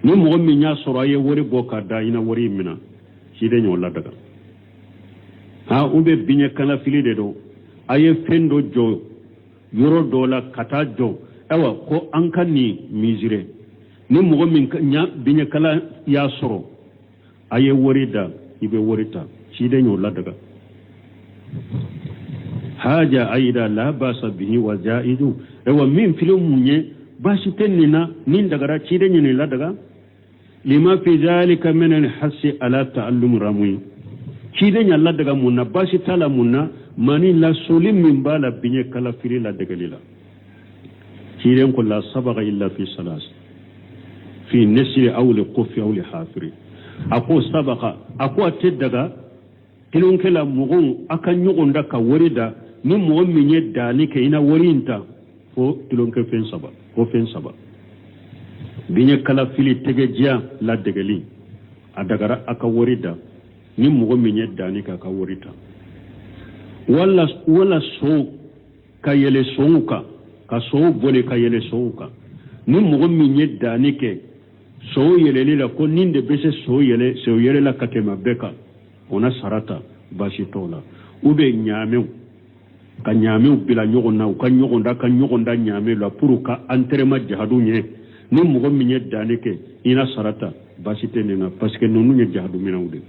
ni mɔgɔ min y'a sɔrɔ a ye wari bɔ k'a da i na wari in minɛ ciden y'o ladaga ha u bɛ biɲɛkala fili de don a ye fɛn dɔ jɔ yɔrɔ dɔ la ka taa jɔ ayiwa ko an ka nin mesurer ni mɔgɔ min biɲɛkala y'a sɔrɔ a ye wari da i bɛ wari ta ciden y'o ladaga haja ayida la basa bihi wa jaidu ayiwa min fili mun ye Baasi tɛ nin na, nin dagara, ciden ye nin ladaga. Lima fi zalika min alhasi ala ta'allum ramui. Ciden y'a ladaga mun na? Baasi t'a la mun na? Mani lasoli min b'a la biɲɛ kala fili ladegeli la. Ciden ko la sabaga illa fi salas fi nesiri aw li kufi aw li hafiri. A ko sabaga, a ko a tɛ daga tulonkɛ la mɔgɔw a ka ɲɔgɔn da ka wari da. Ni mɔgɔ min ye danni kɛ, i na wari in ta fo tulonkɛ fɛn saba, fo fɛn saba. Biɲɛ kala fili tɛgɛdiya ladegeli, a dagara a ka wari da ni mɔgɔ min ye danni kɛ a ka wari ta. Wala sow ka yɛlɛ sow kan, ka sow boli ka yɛlɛ sow kan. Ni mɔgɔ min ye danni kɛ sow yɛlɛli la, ko nin de bɛ se sow yɛlɛ la ka tɛmɛ bɛɛ kan, o na sara ta, baasi t'o la. U bɛ ɲaamɛw ka ɲaamɛw bila ɲɔgɔn na, u ka ɲɔgɔn da, ka ɲɔgɔn da ɲaamɛ la pour ka entraînement jahadu ɲɛ. Ni mɔgɔ min ye danni kɛ, i na sara ta, baasi tɛ nin na, parce que ninnu ye jahadu minɛnw de.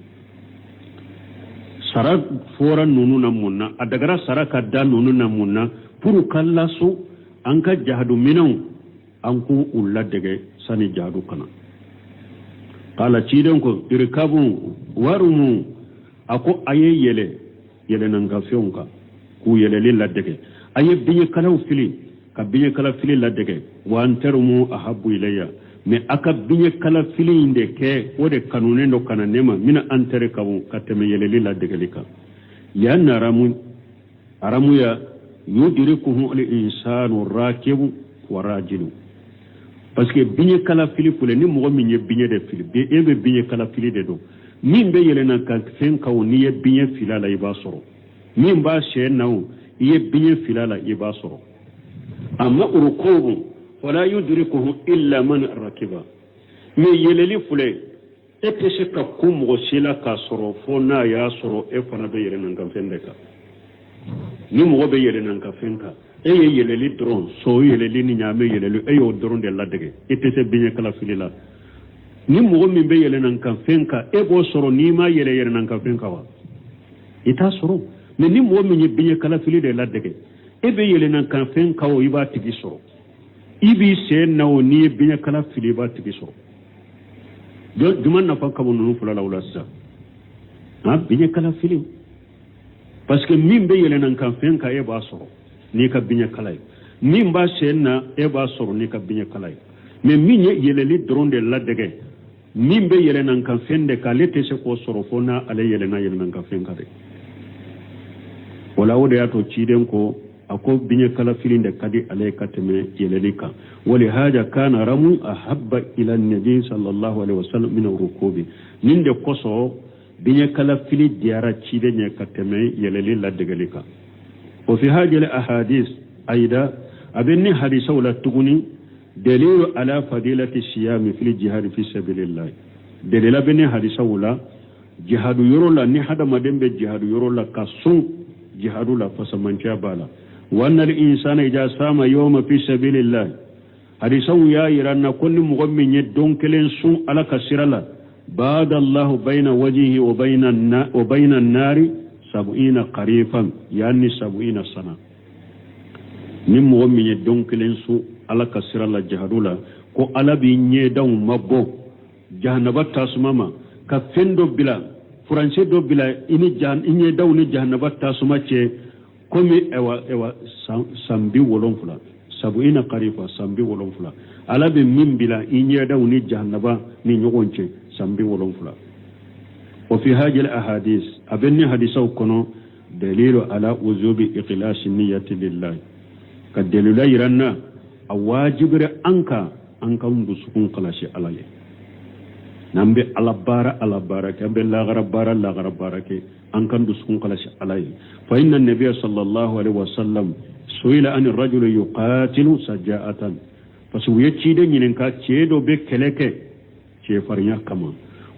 Sara fɔra ninnu na mun na? A dagara sara ka da ninnu na mun na? Pour ka laso an ka jahadu minɛnw, an k'u u ladege sani jahadu kana. Kala ciden ko irikabu warumu, a ko a ye yɛlɛ yɛlɛnankafɛnw kan k'u yɛlɛli ladege, a ye biɲɛkalaw fili ka biɲɛkala fili ladege. Wa an tarumu ahabu ilayya, mais a ka biɲɛkala fili in de kɛ, o de kanunen don ka na ne ma, mina an tarkabu, ka tɛmɛ yɛlɛli ladegeli kan. Lianna ramu aramuya yudrikuhu al insanu rakibu wa rajilu, parce que biɲɛkala fili filɛ, ni mɔgɔ min ye biɲɛ de fili, e bɛ biɲɛkala fili de dɔn. Min bɛ yɛlɛnna ka fɛn kan o, n'i ye biɲɛ fili a la, i b'a sɔrɔ. Min b'a sɛ na o, i ye biɲɛ fili a la, i b'a sɔrɔ. Amma urukubu fala yudrikuhu illa man rakiba. Mais yɛlɛli filɛ, e tɛ se ka kun mɔgɔ si la k'a sɔrɔ fo n'a y'a sɔrɔ e fana bɛ yɛlɛnnankafɛn de kan. Ni mɔgɔ bɛ yɛlɛnnankafɛn kan, e ye yɛlɛli dɔrɔn, so yɛlɛli ni ɲaamɛ yɛlɛli, e y'o dɔrɔn de ladege, e tɛ se biɲɛkala fili la. Ni mɔgɔ min bɛ yɛlɛnnankafɛn kan, e b'o sɔrɔ n'i ma yɛlɛ yɛlɛnnankafɛn kan wa? I t'a sɔrɔ. Mais ni mɔgɔ min ye biɲɛkala fili de ladege, e bɛ yɛlɛnnankafɛn kan o, i b'a tigi sɔrɔ. I b'i sen na o, n'i ye biɲɛkala fili, i b'a tigi sɔrɔ. Juma nafa ka bon ninnu fila la o la sisan, han, biɲɛkala fili, parce que min bɛ yɛlɛnnankafɛn kan, e b'a sɔrɔ n'i ka biɲɛkala ye. Min b'a sen na, e b'a sɔrɔ n'i ka biɲɛkala ye. Mais min ye yɛlɛli dɔrɔn de ladege, min bɛ yɛlɛnnankafɛn de kan, ale tɛ se k'o sɔrɔ fo n'a ale yɛlɛnna yɛlɛnnankafɛn kan de. O la, o de y'a to ciden ko, a ko biɲɛkala fili de ka di ale ye ka tɛmɛ yɛlɛli kan. Walihaja kana ramu ahabba ila nabi sallallahu alaihi wasallam min rukubi. Nin de kosɔn biɲɛkala fili diyara ciden ye ka tɛmɛ yɛlɛli ladegeli kan. O fi hajil ahadis ayida, a bɛ ni hadisaw la tuguni, dalilu ala fadilati siyami fil jihadi fi sabilillah. Dalila bɛ ni hadisaw la jihadu yɔrɔ la, ni hadamaden bɛ jihadu yɔrɔ la ka sun jihadu la, fasamanciya b'a la. Wa anna al insana idha sama yawma fi sabilillah, hadisaw y'a yira na ko ni mɔgɔ min ye don kelen sun Ala ka sira la, baadallahu bayna wajihi wa bayna nari sab'ina qarifan, yani sab'ina sana. Ni mɔgɔ min ye don kelen sun Ala ka sira la jihadu la, ko Ala b'i ɲɛdaw mabɔ jahanaba tasuma ma, ka fɛn dɔ bila, furancɛ dɔ bila i ni i ɲɛdaw ni jahanaba tasuma cɛ, komi ɛwa san 70, sab'ina qarifa, san 70. Ala bɛ min bila i ɲɛdaw ni jahanaba ni ɲɔgɔn cɛ, san 70. Wa fi hajil ahadis, a bɛ ni hadisaw kɔnɔ, dalilu ala wujubi ikhlasi niyyati lillahi, ka dalila yira na a wajibira an kan, an k'an dusukun kalasi Ala ye. N'an bɛ Ala baara, Ala baara kɛ, an bɛ lagara baara, lagara baara kɛ, an k'an dusukun kalasi Ala ye. Fa inna nabiyya sallallahu alaihi wasallam suila an rajulu yuqatilu saja'atan, parce que u ye ciden ɲininka, cɛ dɔ bɛ kɛlɛ kɛ cɛfarinya kama,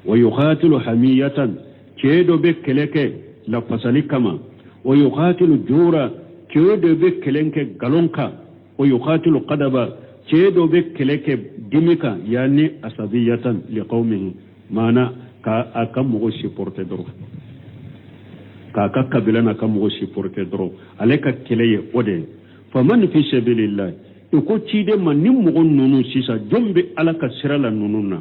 wa yuqatilu hamiyatan, cɛ dɔ bɛ kɛlɛ kɛ lafasali kama, wa yuqatilu jura, cɛ dɔ bɛ kɛlɛ kɛ nkalon kan, wa yuqatilu qadaba, cɛ dɔ bɛ kɛlɛ kɛ dimi kan, yani asabiyatan liqaumihi, maana ka a ka mɔgɔ supporter dɔrɔn, k'a ka kabila n'a ka mɔgɔ supporter dɔrɔn, ale ka kɛlɛ ye o de ye. Faman fi sabilillah. U ko ciden ma ni mɔgɔ ninnu sisan jɔn bɛ ala ka sira la ninnu na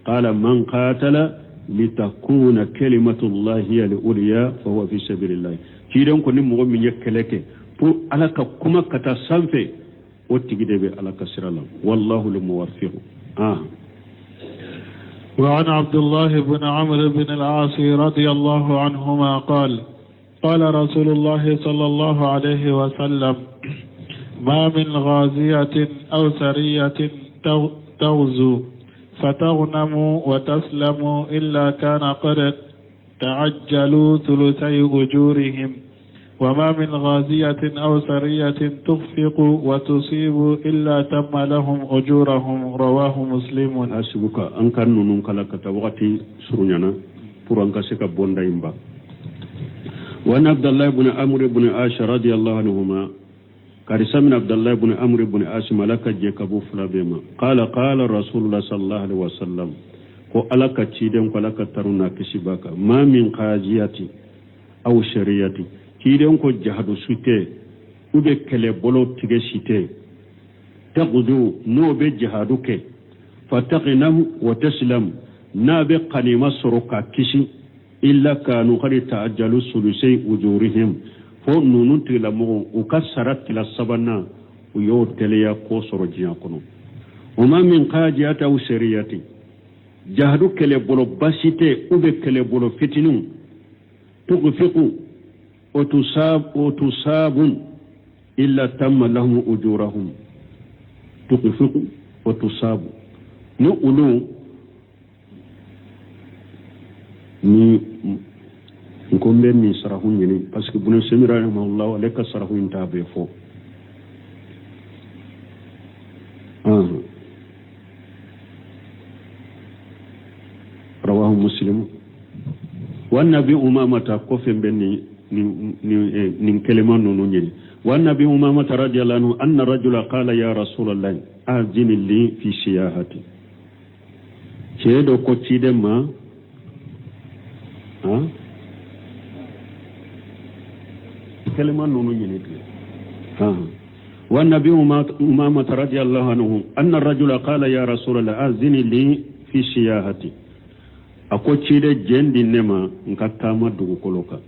qala man qatala litakuna kalimatullahi hiya al-ulya fa huwa fi sabilillah ciden ko ni mɔgɔ min ye kɛlɛ kɛ pour ala ka kuma ka taa sanfɛ o tigi de bɛ ala ka sira la wallahu al-muwaffiq ah وعن عبد الله بن عمرو بن العاص رضي الله عنهما قال قال رسول الله صلى الله عليه وسلم ما من غازية أو سرية تغزو فتغنم وتسلم إلا كان قد تعجلوا ثلثي أجورهم وما من غازية أو سرية تخفق وتصيب إلا تم لهم أجورهم رواه مسلم حسبك an ka ninnu kalan ka taa wagati surunyana pour an ka se ka bonda in ban وعن عبد الله بن عمرو بن عاص رضي الله عنهما karisa min abdallah ibn amr ibn asim ala ka jɛ ka bɔ fila bɛɛ ma qala qala rasulullah sallallahu alaihi wasallam ko ala ka ciden ko ala ka tanu n'a kisi b'a kan ma min qaziyati aw shariyati ciden ko jahadu su tɛ u bɛ kɛlɛbolo tigɛ si tɛ tagudu n'o bɛ jahadu kɛ fataghnam wa taslam n'a bɛ kanima sɔrɔ ka kisi illa kanu qad ta'ajjalu sulusai ujurihim fo ninnu tigilamɔgɔw u ka sara tila sabanan u y'o teliya k'o sɔrɔ diɲɛ kɔnɔ wa ma min qajiyati aw sariyati jahadu kɛlɛbolo basi tɛ u bɛ kɛlɛbolo fitininw tughfiqu wa tusabun illa tamma lahum ujurahum tughfiqu wa tusabu ni olu ni n ko n bɛ nin sarahu ɲini parce que bunu semi rahimahullah ale ka sarahu in t'a bɛɛ fɔ rawahu muslim wa an abi umamata kɔfɛ n bɛ nin kelima ninnu ɲini wa an abi umamata radiyallahu anhu anna rajula qala ya rasulallah azini li fi siyahati cɛ dɔ ko ciden ma han kelima ninnu ɲini tigɛ han wa an abi umamata radiyallahu anhu anna rajula qala ya rasulallah azini li fi siyahati a ko ciden jɛn di ne ma n ka taama dugukolo kan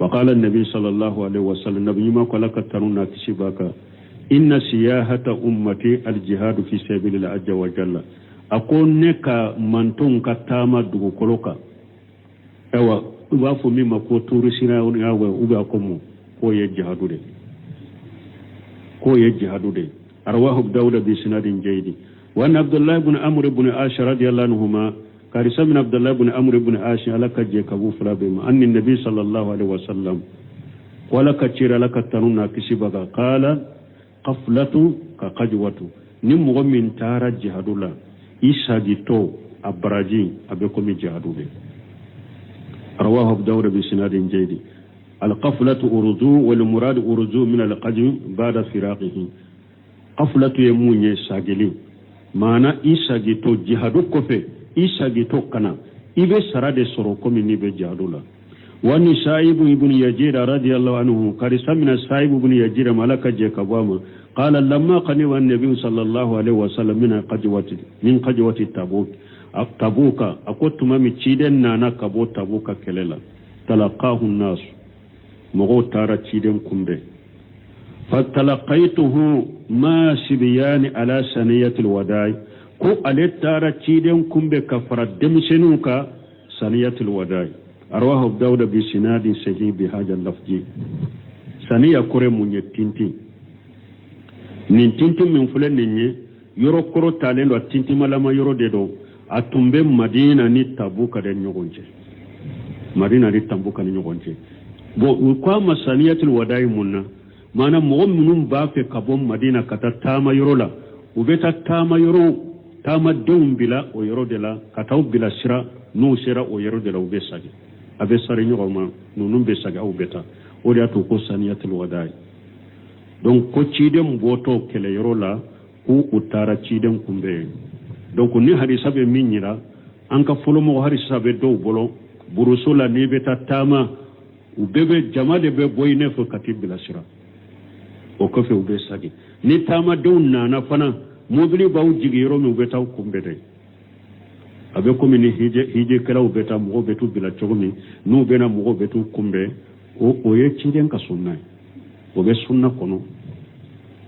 وقال النبي صلى الله عليه وسلم nabi ɲuman ko ala ka tanu n'a kisi b'a kan inna siyahata ummati aljihadu fi sabilillah azza wa jalla a ko ne ka mantonw ka taama dugukolo kan ayiwa u b'a fɔ min ma ko tourisme u b'a ko mun k'o ye jihadu de k'o ye jihadu de rawahu dawuda bi sinadin jayidi wa an abdullahi ibn amr ibn ash radiyallahu anhuma karisa min abdullahi ibn amr ibn ash ala ka jɛ ka b'u fila bɛɛ ma anni nabi sallallahu alaihi wasallam ko ala ka cira ala ka tanu n'a kisi b'a kan qala qaflatu ka qajwatu ni mɔgɔ min taara jihadu la i sagitɔ a baraji a bɛ komi jihadu de rawahu abu dawud bi sinadin jayidi alqaflatu uruzu wal murad uruzu min alqajm ba'da firaqihi qaflatu ye mun ye sagili maana i sagitɔ jihadu kɔfɛ i sagitɔ ka na i bɛ sara de sɔrɔ komi n'i bɛ jihadu la wa ni saibu ibn yajid radiyallahu anhu karisa mina saibu ibn yajid ma ala ka jɛ ka bɔ a ma qala lamma qadima an-nabi sallallahu alaihi wasallam min qajwati min qajwati tabuk tabuka a ko tuma min ciden nana ka bɔ tabuka kɛlɛ la talaqahu an-nas mɔgɔw taara ciden kunbɛn fatalaqaituhu ma sibiyani ala saniyatil wadai ko ale taara ciden kunbɛn ka fara denmisɛnninw kan saniyatil wadai rawahu abu dawuda bi sinadin sahih bi haja lafji saniya kɔrɔ mun ye tintin nin tintin min filɛ nin ye yɔrɔ kɔrɔ talen don a tintimalama yɔrɔ de don a tun bɛ madina ni tabuka de ɲɔgɔn cɛ madina ni tabuka ni ɲɔgɔn cɛ bon u ko a ma saniyatul wadayi mun na maana mɔgɔ minnu b'a fɛ ka bɔ madina ka taa taama yɔrɔ la u bɛ taa taama yɔrɔ taamadenw bila o yɔrɔ de la ka taa u bila sira n'u sera o yɔrɔ de la u bɛ sagi a bɛ sari ɲɔgɔn ma ninnu bɛ sagi aw bɛ taa o de y'a to ko saniyatul wadayi donc ko ciden bɔtɔ kɛlɛyɔrɔ la ko u taara ciden kunbɛn yen donc ni hadisa bɛ min yira an ka fɔlɔmɔgɔ hadisa bɛ dɔw bolo buruso la n'i bɛ taa taama u bɛɛ bɛ jama de bɛ bɔ i nɔfɛ ka t'i bilasira O kɔfɛ u bɛ sagi ni taamadenw nana fana, mobili b'aw jigin yɔrɔ min, u bɛ taa kunbɛn dɛ. A bɛ komi ni hijekɛlaw bɛ taa, mɔgɔw bɛ t'u bila cogo min, n'u bɛna, mɔgɔw bɛ t'u kunbɛn. O ye ciden ka sunna ye, o bɛ sunna kɔnɔ.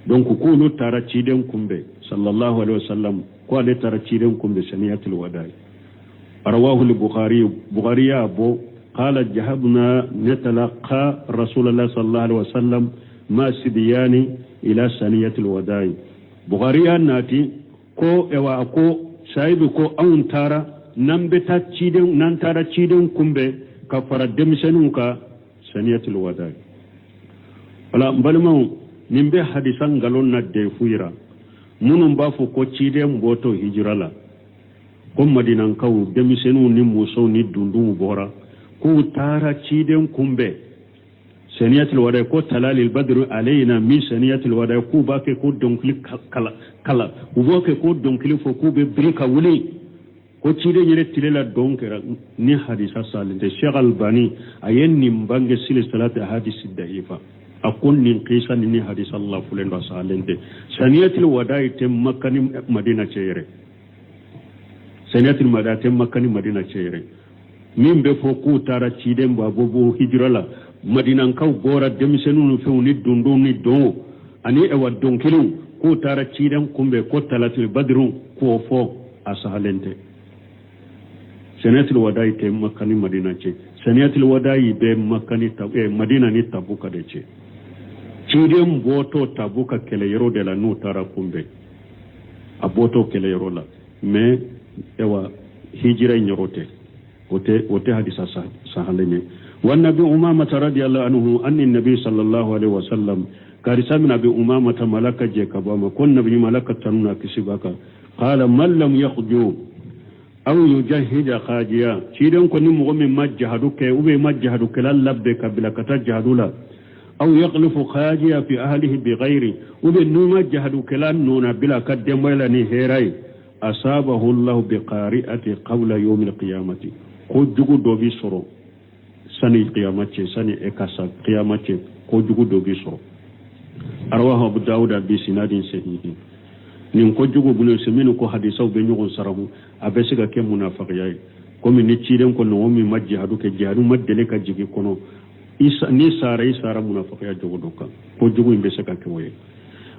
Donc k'olu taara ciden kunbɛn sallallahu alaihi wasallam, ko ale taara ciden kunbɛn saniyatul wada'i. Rawahu bukhari, Bukhari y'a bɔ. Qala jahabna natalaqa rasulullah sallallahu alaihi wasallam ma sibiyani ila saniyatul wada'i. Bukhari y'a nati ko ewa ko sahibi ko anw taara n'an bɛ taa ciden, n'an taara ciden kunbɛn ka fara denmisɛnninw kan saniyatul wada'i. Wala n balimaw, nin bɛ hadisa nkalon na defu yira minnu b'a fɔ ko ciden bɔtɔ hijira la, ko Madinankaw denmisɛnninw ni musow ni dundunw bɔra k'u taara ciden kunbɛn saniyatul wada'i, ko talalil badru alayna min saniyatul wada'i, k'u b'a kɛ ko dɔnkili kala kala, u b'o kɛ ko dɔnkili fɔ, k'u bɛ biri ka wuli, ko ciden yɛrɛ tile la dɔn kɛra. Ni hadisa salen tɛ. Sheikh Albani a ye nin bange silsilati hadisi da'ifa, a ko nin kisa ni hadisa lafulen dɔ salen tɛ. Saniyatul wada'i tɛ Makka ni Madina cɛ yɛrɛ. Saniyatul wada'i tɛ Makka ni Madina cɛ yɛrɛ. Min bɛ fɔ k'u taara ciden b'a bɔ hijira la, Madinankaw bɔra, denmisɛnninw ni fɛnw ni dondonw ni donw ani ɛwa dɔnkiliw, k'u taara ciden kunbɛn ko talatul badru, k'o fɔ, a sahalen tɛ. Saniyatul wada'i tɛ Makka ni Madina cɛ. Saniyatul wada'i bɛ Makka ni Madina ni Tabuka de cɛ. Ciden bɔtɔ Tabuka kɛlɛyɔrɔ de la, n'u taara kunbɛn, a bɔtɔ kɛlɛyɔrɔ la, mais ewa hijira in yɔrɔ tɛ, o tɛ hadisa sahalen ye. Wa nabi Umamata radiyallahu anhu anni nabi sallallahu alaihi wasallam, karisa min Abi Umamata malaka jɛ ka bɔ a ma, ko nabi ɲuman, Ala ka tanu n'a kisi b'a kan, qala man lam yakhju aw yujahida khajiya, ciden ko ni mɔgɔ min ma jahadu kɛ ou bien ma jahadukɛla labɛn ka bila ka taa jahadu la, aw yakhlufu khajiya fi ahlihi bi ghairi, ou bien n'u ma jahadukɛla nɔna bila ka denbaya la ni hɛrɛ ye, asabahu Allahu bi qari'ati qabla yawmi alqiyamati, ko jugu dɔ bi sɔrɔ sani qiyama cɛ, sani e ka sa qiyama cɛ, ko jugu dɔ bi sɔrɔ. Rawahu Abu Dawuda bi sinadin sahihi. Nin ko jugu bolo se minnu ko hadisaw bɛ ɲɔgɔn sarahu, a bɛ se ka kɛ munafakiya ye, komi ni ciden ko mɔgɔ min ma jihadu kɛ, jihadu ma deli ka jigin kɔnɔ, ni sara, i sara munafakiya jogo dɔ kan, ko jugu in bɛ se ka kɛ o ye.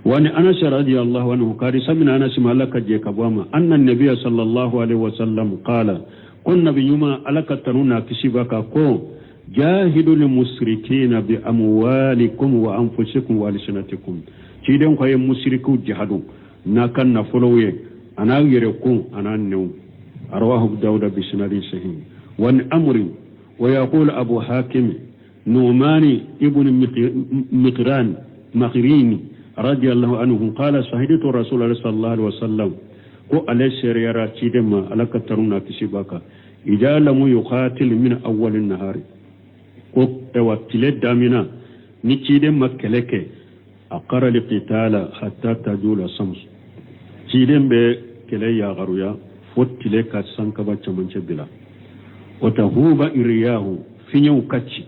Wa ni Anas radiyallahu anhu, karisa min Anas ma, Ala ka jɛ ka bɔ a ma, anna nabiya sallallahu alaihi wasallam qala, ko nabi ɲuman, Ala ka tanu n'a kisi b'a kan, ko jahidu lil musrikina bi amwalikum wa anfusikum wa alsinatikum. Ciden ko a ye musirikiw jihadu n'a ka nafolow ye, a n'a yɛrɛ kun, a n'a nɛw. Rawahu Dawuda bi sinadin sahih. Wa ni amri wa yaqulu Abu Hakim Nu'mani ibn Miqran Makhrini radiyallahu anhu qala sahidtu Rasulullah sallallahu alaihi wasallam, ko ale seereyara ciden ma, Ala ka tanu n'a kisi b'a kan, idha lam yuqatil min awwal nahari, ko ewa tile damina ni ciden ma kɛlɛ kɛ, aqara liqitala hatta tajula sams, ciden bɛ kɛlɛ yagaruya fo tile ka sankaba camancɛ bila, wa tahuba iriyahu, fiɲɛw ka ci,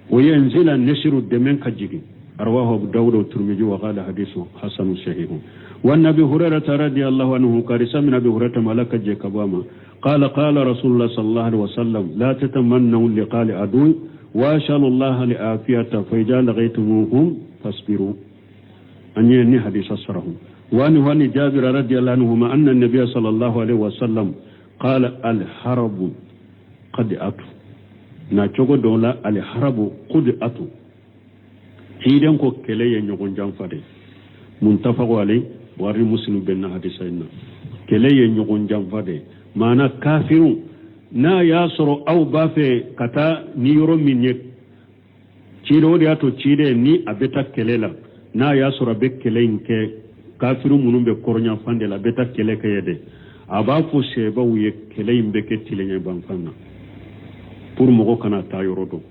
wa yanzila nasiru, dɛmɛ ka jigin. Rawahu Abu Dawud wa Tirmidhi wa qala hadithu hasanu sahihu. Wa nabi Hurairah radiyallahu anhu, karisa min Abi Hurairah ma, Ala ka jɛ ka bɔ a ma, qala qala Rasulullah sallallahu alaihi wasallam la tatamannaw liqa al adu wa ashalu Allah li afiyata fa idha laqaytumuhum fasbiru. An ye ni hadisa sarahu. Wa ni Jabir radiyallahu anhuma anna an-nabiy sallallahu alaihi wasallam qala al harbu qad'atu, na cogo dɔ la al harbu qud'atu, ciden ko kɛlɛ ye ɲɔgɔn janfa de. Muntafaqu alai, Buhari, Muslim bɛnna hadisa in na. Kɛlɛ ye ɲɔgɔn janfa de, maana kafiru n'a y'a sɔrɔ aw b'a fɛ ka taa ni yɔrɔ min ye ciden, o de y'a to ciden ni a bɛ taa kɛlɛ la, n'a y'a sɔrɔ a bɛ kɛlɛ in kɛ kafiru minnu bɛ kɔrɔnyanfan de la, a bɛ taa kɛlɛ kɛ ye dɛ, a b'a fɔ sɛbaw ye kɛlɛ in bɛ kɛ tileɲɛbanfan na pour mɔgɔ kana taa yɔrɔ dɔn,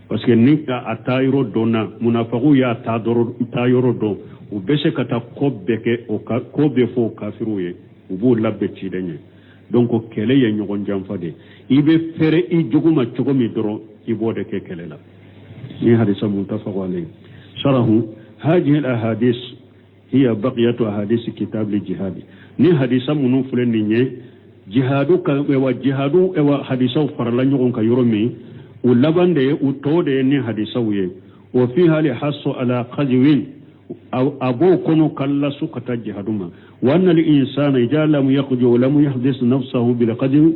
parce que ni a taa yɔrɔ dɔn na, munafagiw y'a taa yɔrɔ dɔn, u bɛ se ka taa ko bɛɛ kɛ, o ka ko bɛɛ fɔ o kafiruw ye, u b'o labɛn ciden ye. Donc kɛlɛ ye ɲɔgɔn janfa de, i bɛ fɛrɛ i jugu ma cogo min dɔrɔn, i b'o de kɛ kɛlɛ la. Ni hadisa muntafaqu alayhi. Sharahu Hajihi ahadis hiya baqiyatu ahadisi kitab li jihadi. Ni hadisa minnu filɛ nin ye jihadu kan, wa jihadu wa hadisaw farala ɲɔgɔn kan yɔrɔ min, u laban de ye, u tɔ de ye ni hadisaw ye. Wa fiha li hasu ala qajwin, a b'o kɔnɔ ka lasu ka taa jihadu ma. Wa anna al insana idha lam yaqju wa lam yahdis nafsahu bil qajwi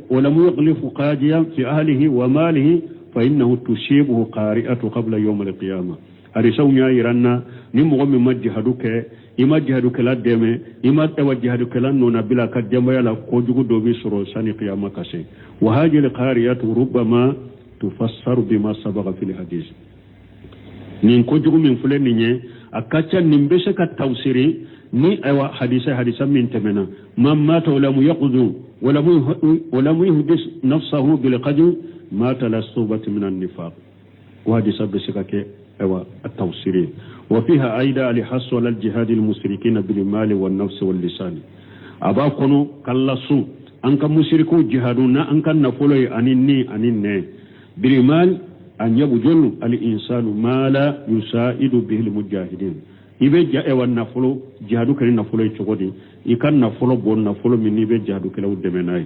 wa lam yaqlif qajiyan fi ahlihi wa malihi fa innahu tusibuhu qari'atu qabla yawm al qiyamah. Hadisaw y'a yira an na, ni mɔgɔ min ma jihadu kɛ, i ma jihadukɛla dɛmɛ, i ma ɛwa jihadukɛla nɔnabila ka denbaya la, kojugu dɔ b'i sɔrɔ sani kiyama ka se. Wa hajil qariyatu rubbama tufassaru bima sabaga fil hadis. Nin kojugu min filɛ nin ye, a ka ca nin bɛ se ka tafsiri ni ayiwa hadisa min tɛmɛna. Man mata wa lam yaqdu wa lam yuhdis nafsahu bil qadr mata la sobati min an nifaq. Wa hadisa bɛ se ka kɛ ayiwa a tafsiri. Wa fiha aida al hasu ala al jihad al mushrikina bil mali wan nafsi wal lisani. A b'a kɔnɔ ka lasun an ka musirikuw jihadu na an ka nafolo ye ani ni ani nɛ. Bil mal an yabjul al insanu ma la yusaidu bihi al mujahidin. I bɛ ja ewa nafolo jihadu kɛ ni nafolo ye cogo di? I ka nafolo bɔ, nafolo min n'i bɛ jihadukɛlaw dɛmɛ n'a ye.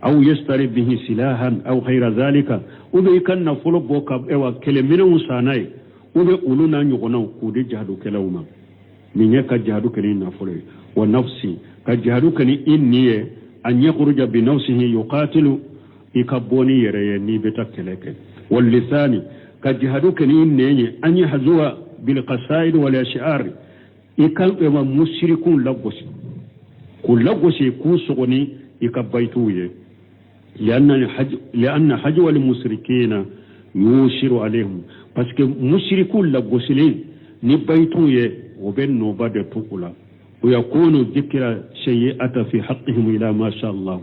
Aw yastari bihi silahan aw ghayra zalika, ou bien i ka nafolo bɔ ka ewa kɛlɛminɛnw san n'a ye, ou bien olu n'a ɲɔgɔnnaw k'u di jihadukɛlaw ma. Nin ye ka jihadu kɛ ni nafolo ye. Wa nafsi, ka jihadu kɛ ni i ni ye. An yakhruja bi nafsihi yuqatilu, i ka bɔ ni yɛrɛ ye n'i bɛ taa kɛlɛ kɛ. Wal lisani, ka jihadu kɛ ni nɛn ye. An yahzuwa bil qasaid wal ash'ar, i ka ewa musirikuw lagosi, k'u lagosi, k'u sɔgɔ ni i ka bayituw ye. Lianna hajwa al musrikina yushiru alayhim, parce que musirikuw lagosilen ni bayituw ye, o bɛ nɔba de to u la. O yakunu dhikra shay'ata fi haqqihim ila ma sha Allah.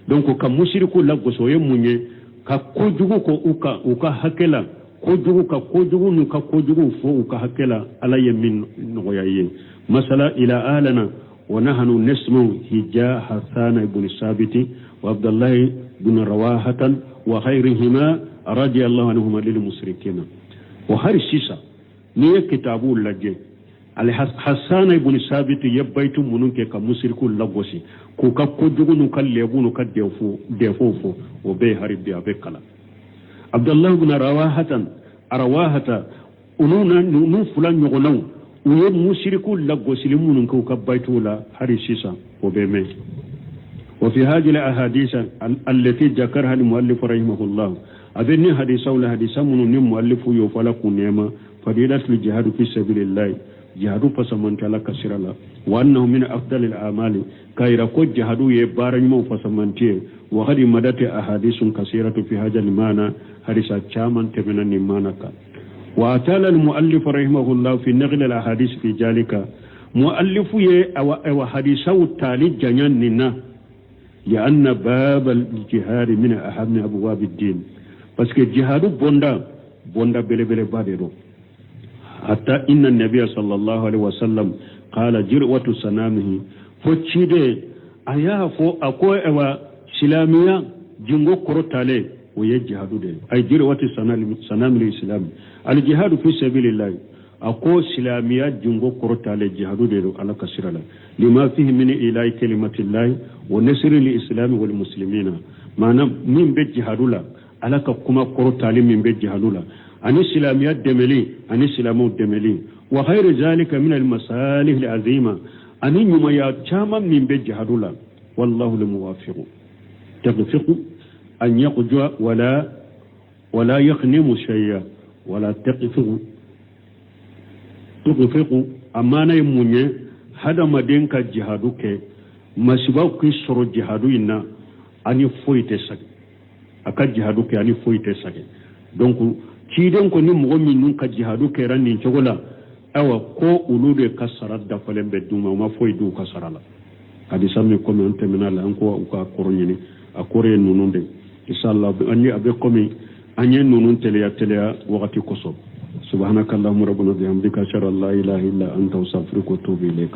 Donc ka musirikuw lagosi, o ye mun ye? Ka kojugu ko u ka hakɛ la, kojugu ka kojugu n'u ka kojugu fɔ u ka hakɛ la, Ala ye min nɔgɔya ye. Masala ila alana wa nahnu nasma'u hija Hasana ibn Sabiti wa Abdullahi ibn Rawahatan wa ghayrihima radiyallahu anhuma lil musrikina. Wa hari sisan n'i ye kitabu lajɛ, Hasana ibn Sabiti ye bayitu minnu kɛ ka musiriku lagosi, k'u ka kojugu n'u ka lɛbu n'u ka dɛfo fɔ, o bɛɛ hari bi a bɛ kalan. Abdullahi ibn Rawahatan Rawahata, olu na ninnu fila ɲɔgɔnnaw, u ye musiriku lagosili minnu kɛ u ka bayituw la, hari sisan o bɛ mɛn. Wa fi hadhihi al-ahadith allati dhakarha al-muallif rahimahullah, a bɛ ni hadisaw la, hadisa minnu ni muallifu y'o fɔ Ala kun nɛɛma, fadilatul jihadu fi sabilillah, jihadu fasamantɛ Ala ka sira la. Wa annahu min afdalil a'mali, k'a yira ko jihadu ye baara ɲumanw fasamantɛ ye. Wa qad madati ahadisun kasiratu fi hadha al-ma'na, hadisa caman tɛmɛna nin maana kan. Wa atala al-muallif rahimahullah fi naql al-ahadith fi jalika, muallifu ye awa hadisaw tali janya nin na, lianna bab al-jihad min ahammi abwab ad-din, parce que jihadu bonda belebeleba de don. Hatta inna nabiyya sallallahu alaihi wasallam qala jirwatu sanamihi, fo ciden a y'a fɔ a ko awa silamɛya jingo kɔrɔtalen o ye jihadu de ye. Ay jirwatu sanamil islam al jihadu fi sabilillah, a ko silamɛya jingo kɔrɔtalen jihadu de don Ala ka sira la. Lima fihi min ilahi kalimatillahi wa nasri lil islami wal muslimina, maana min bɛ jihadu la, Ala ka kuma kɔrɔtalen min bɛ jihadu la, ani silamɛya dɛmɛli ani silamɛw dɛmɛli. Wa khayru zalika min al masalih al azima, ani ɲumanya caman min bɛ jihadu la. Wallahu al muwafiqu taghfiqu an yaqjua wala yaghnimu shay'a wala taghfiqu tughfiqu. A maana ye mun ye? Hadamaden ka jihadu kɛ, masibaw k'i sɔrɔ jihadu in na, ani foyi tɛ sagi. A ka jihadu kɛ ani foyi tɛ sagi. Donc ciden ko ni mɔgɔ minnu ka jihadu kɛra nin cogo la, ayiwa ko olu de ka sara dafalen bɛ d'u ma, u ma foyi d'u ka sara la. Hadisa min komi an tɛmɛna la, an ko u ka kɔrɔ ɲini, a kɔrɔ ye ninnu de. Inshallah an ye a bɛ komi an ye ninnu teliya teliya wagati kosɔn. Subhanaka allahumma rabbana bihamdika, ashhadu an la ilaha illa anta, astaghfiruka wa atubu ilayk.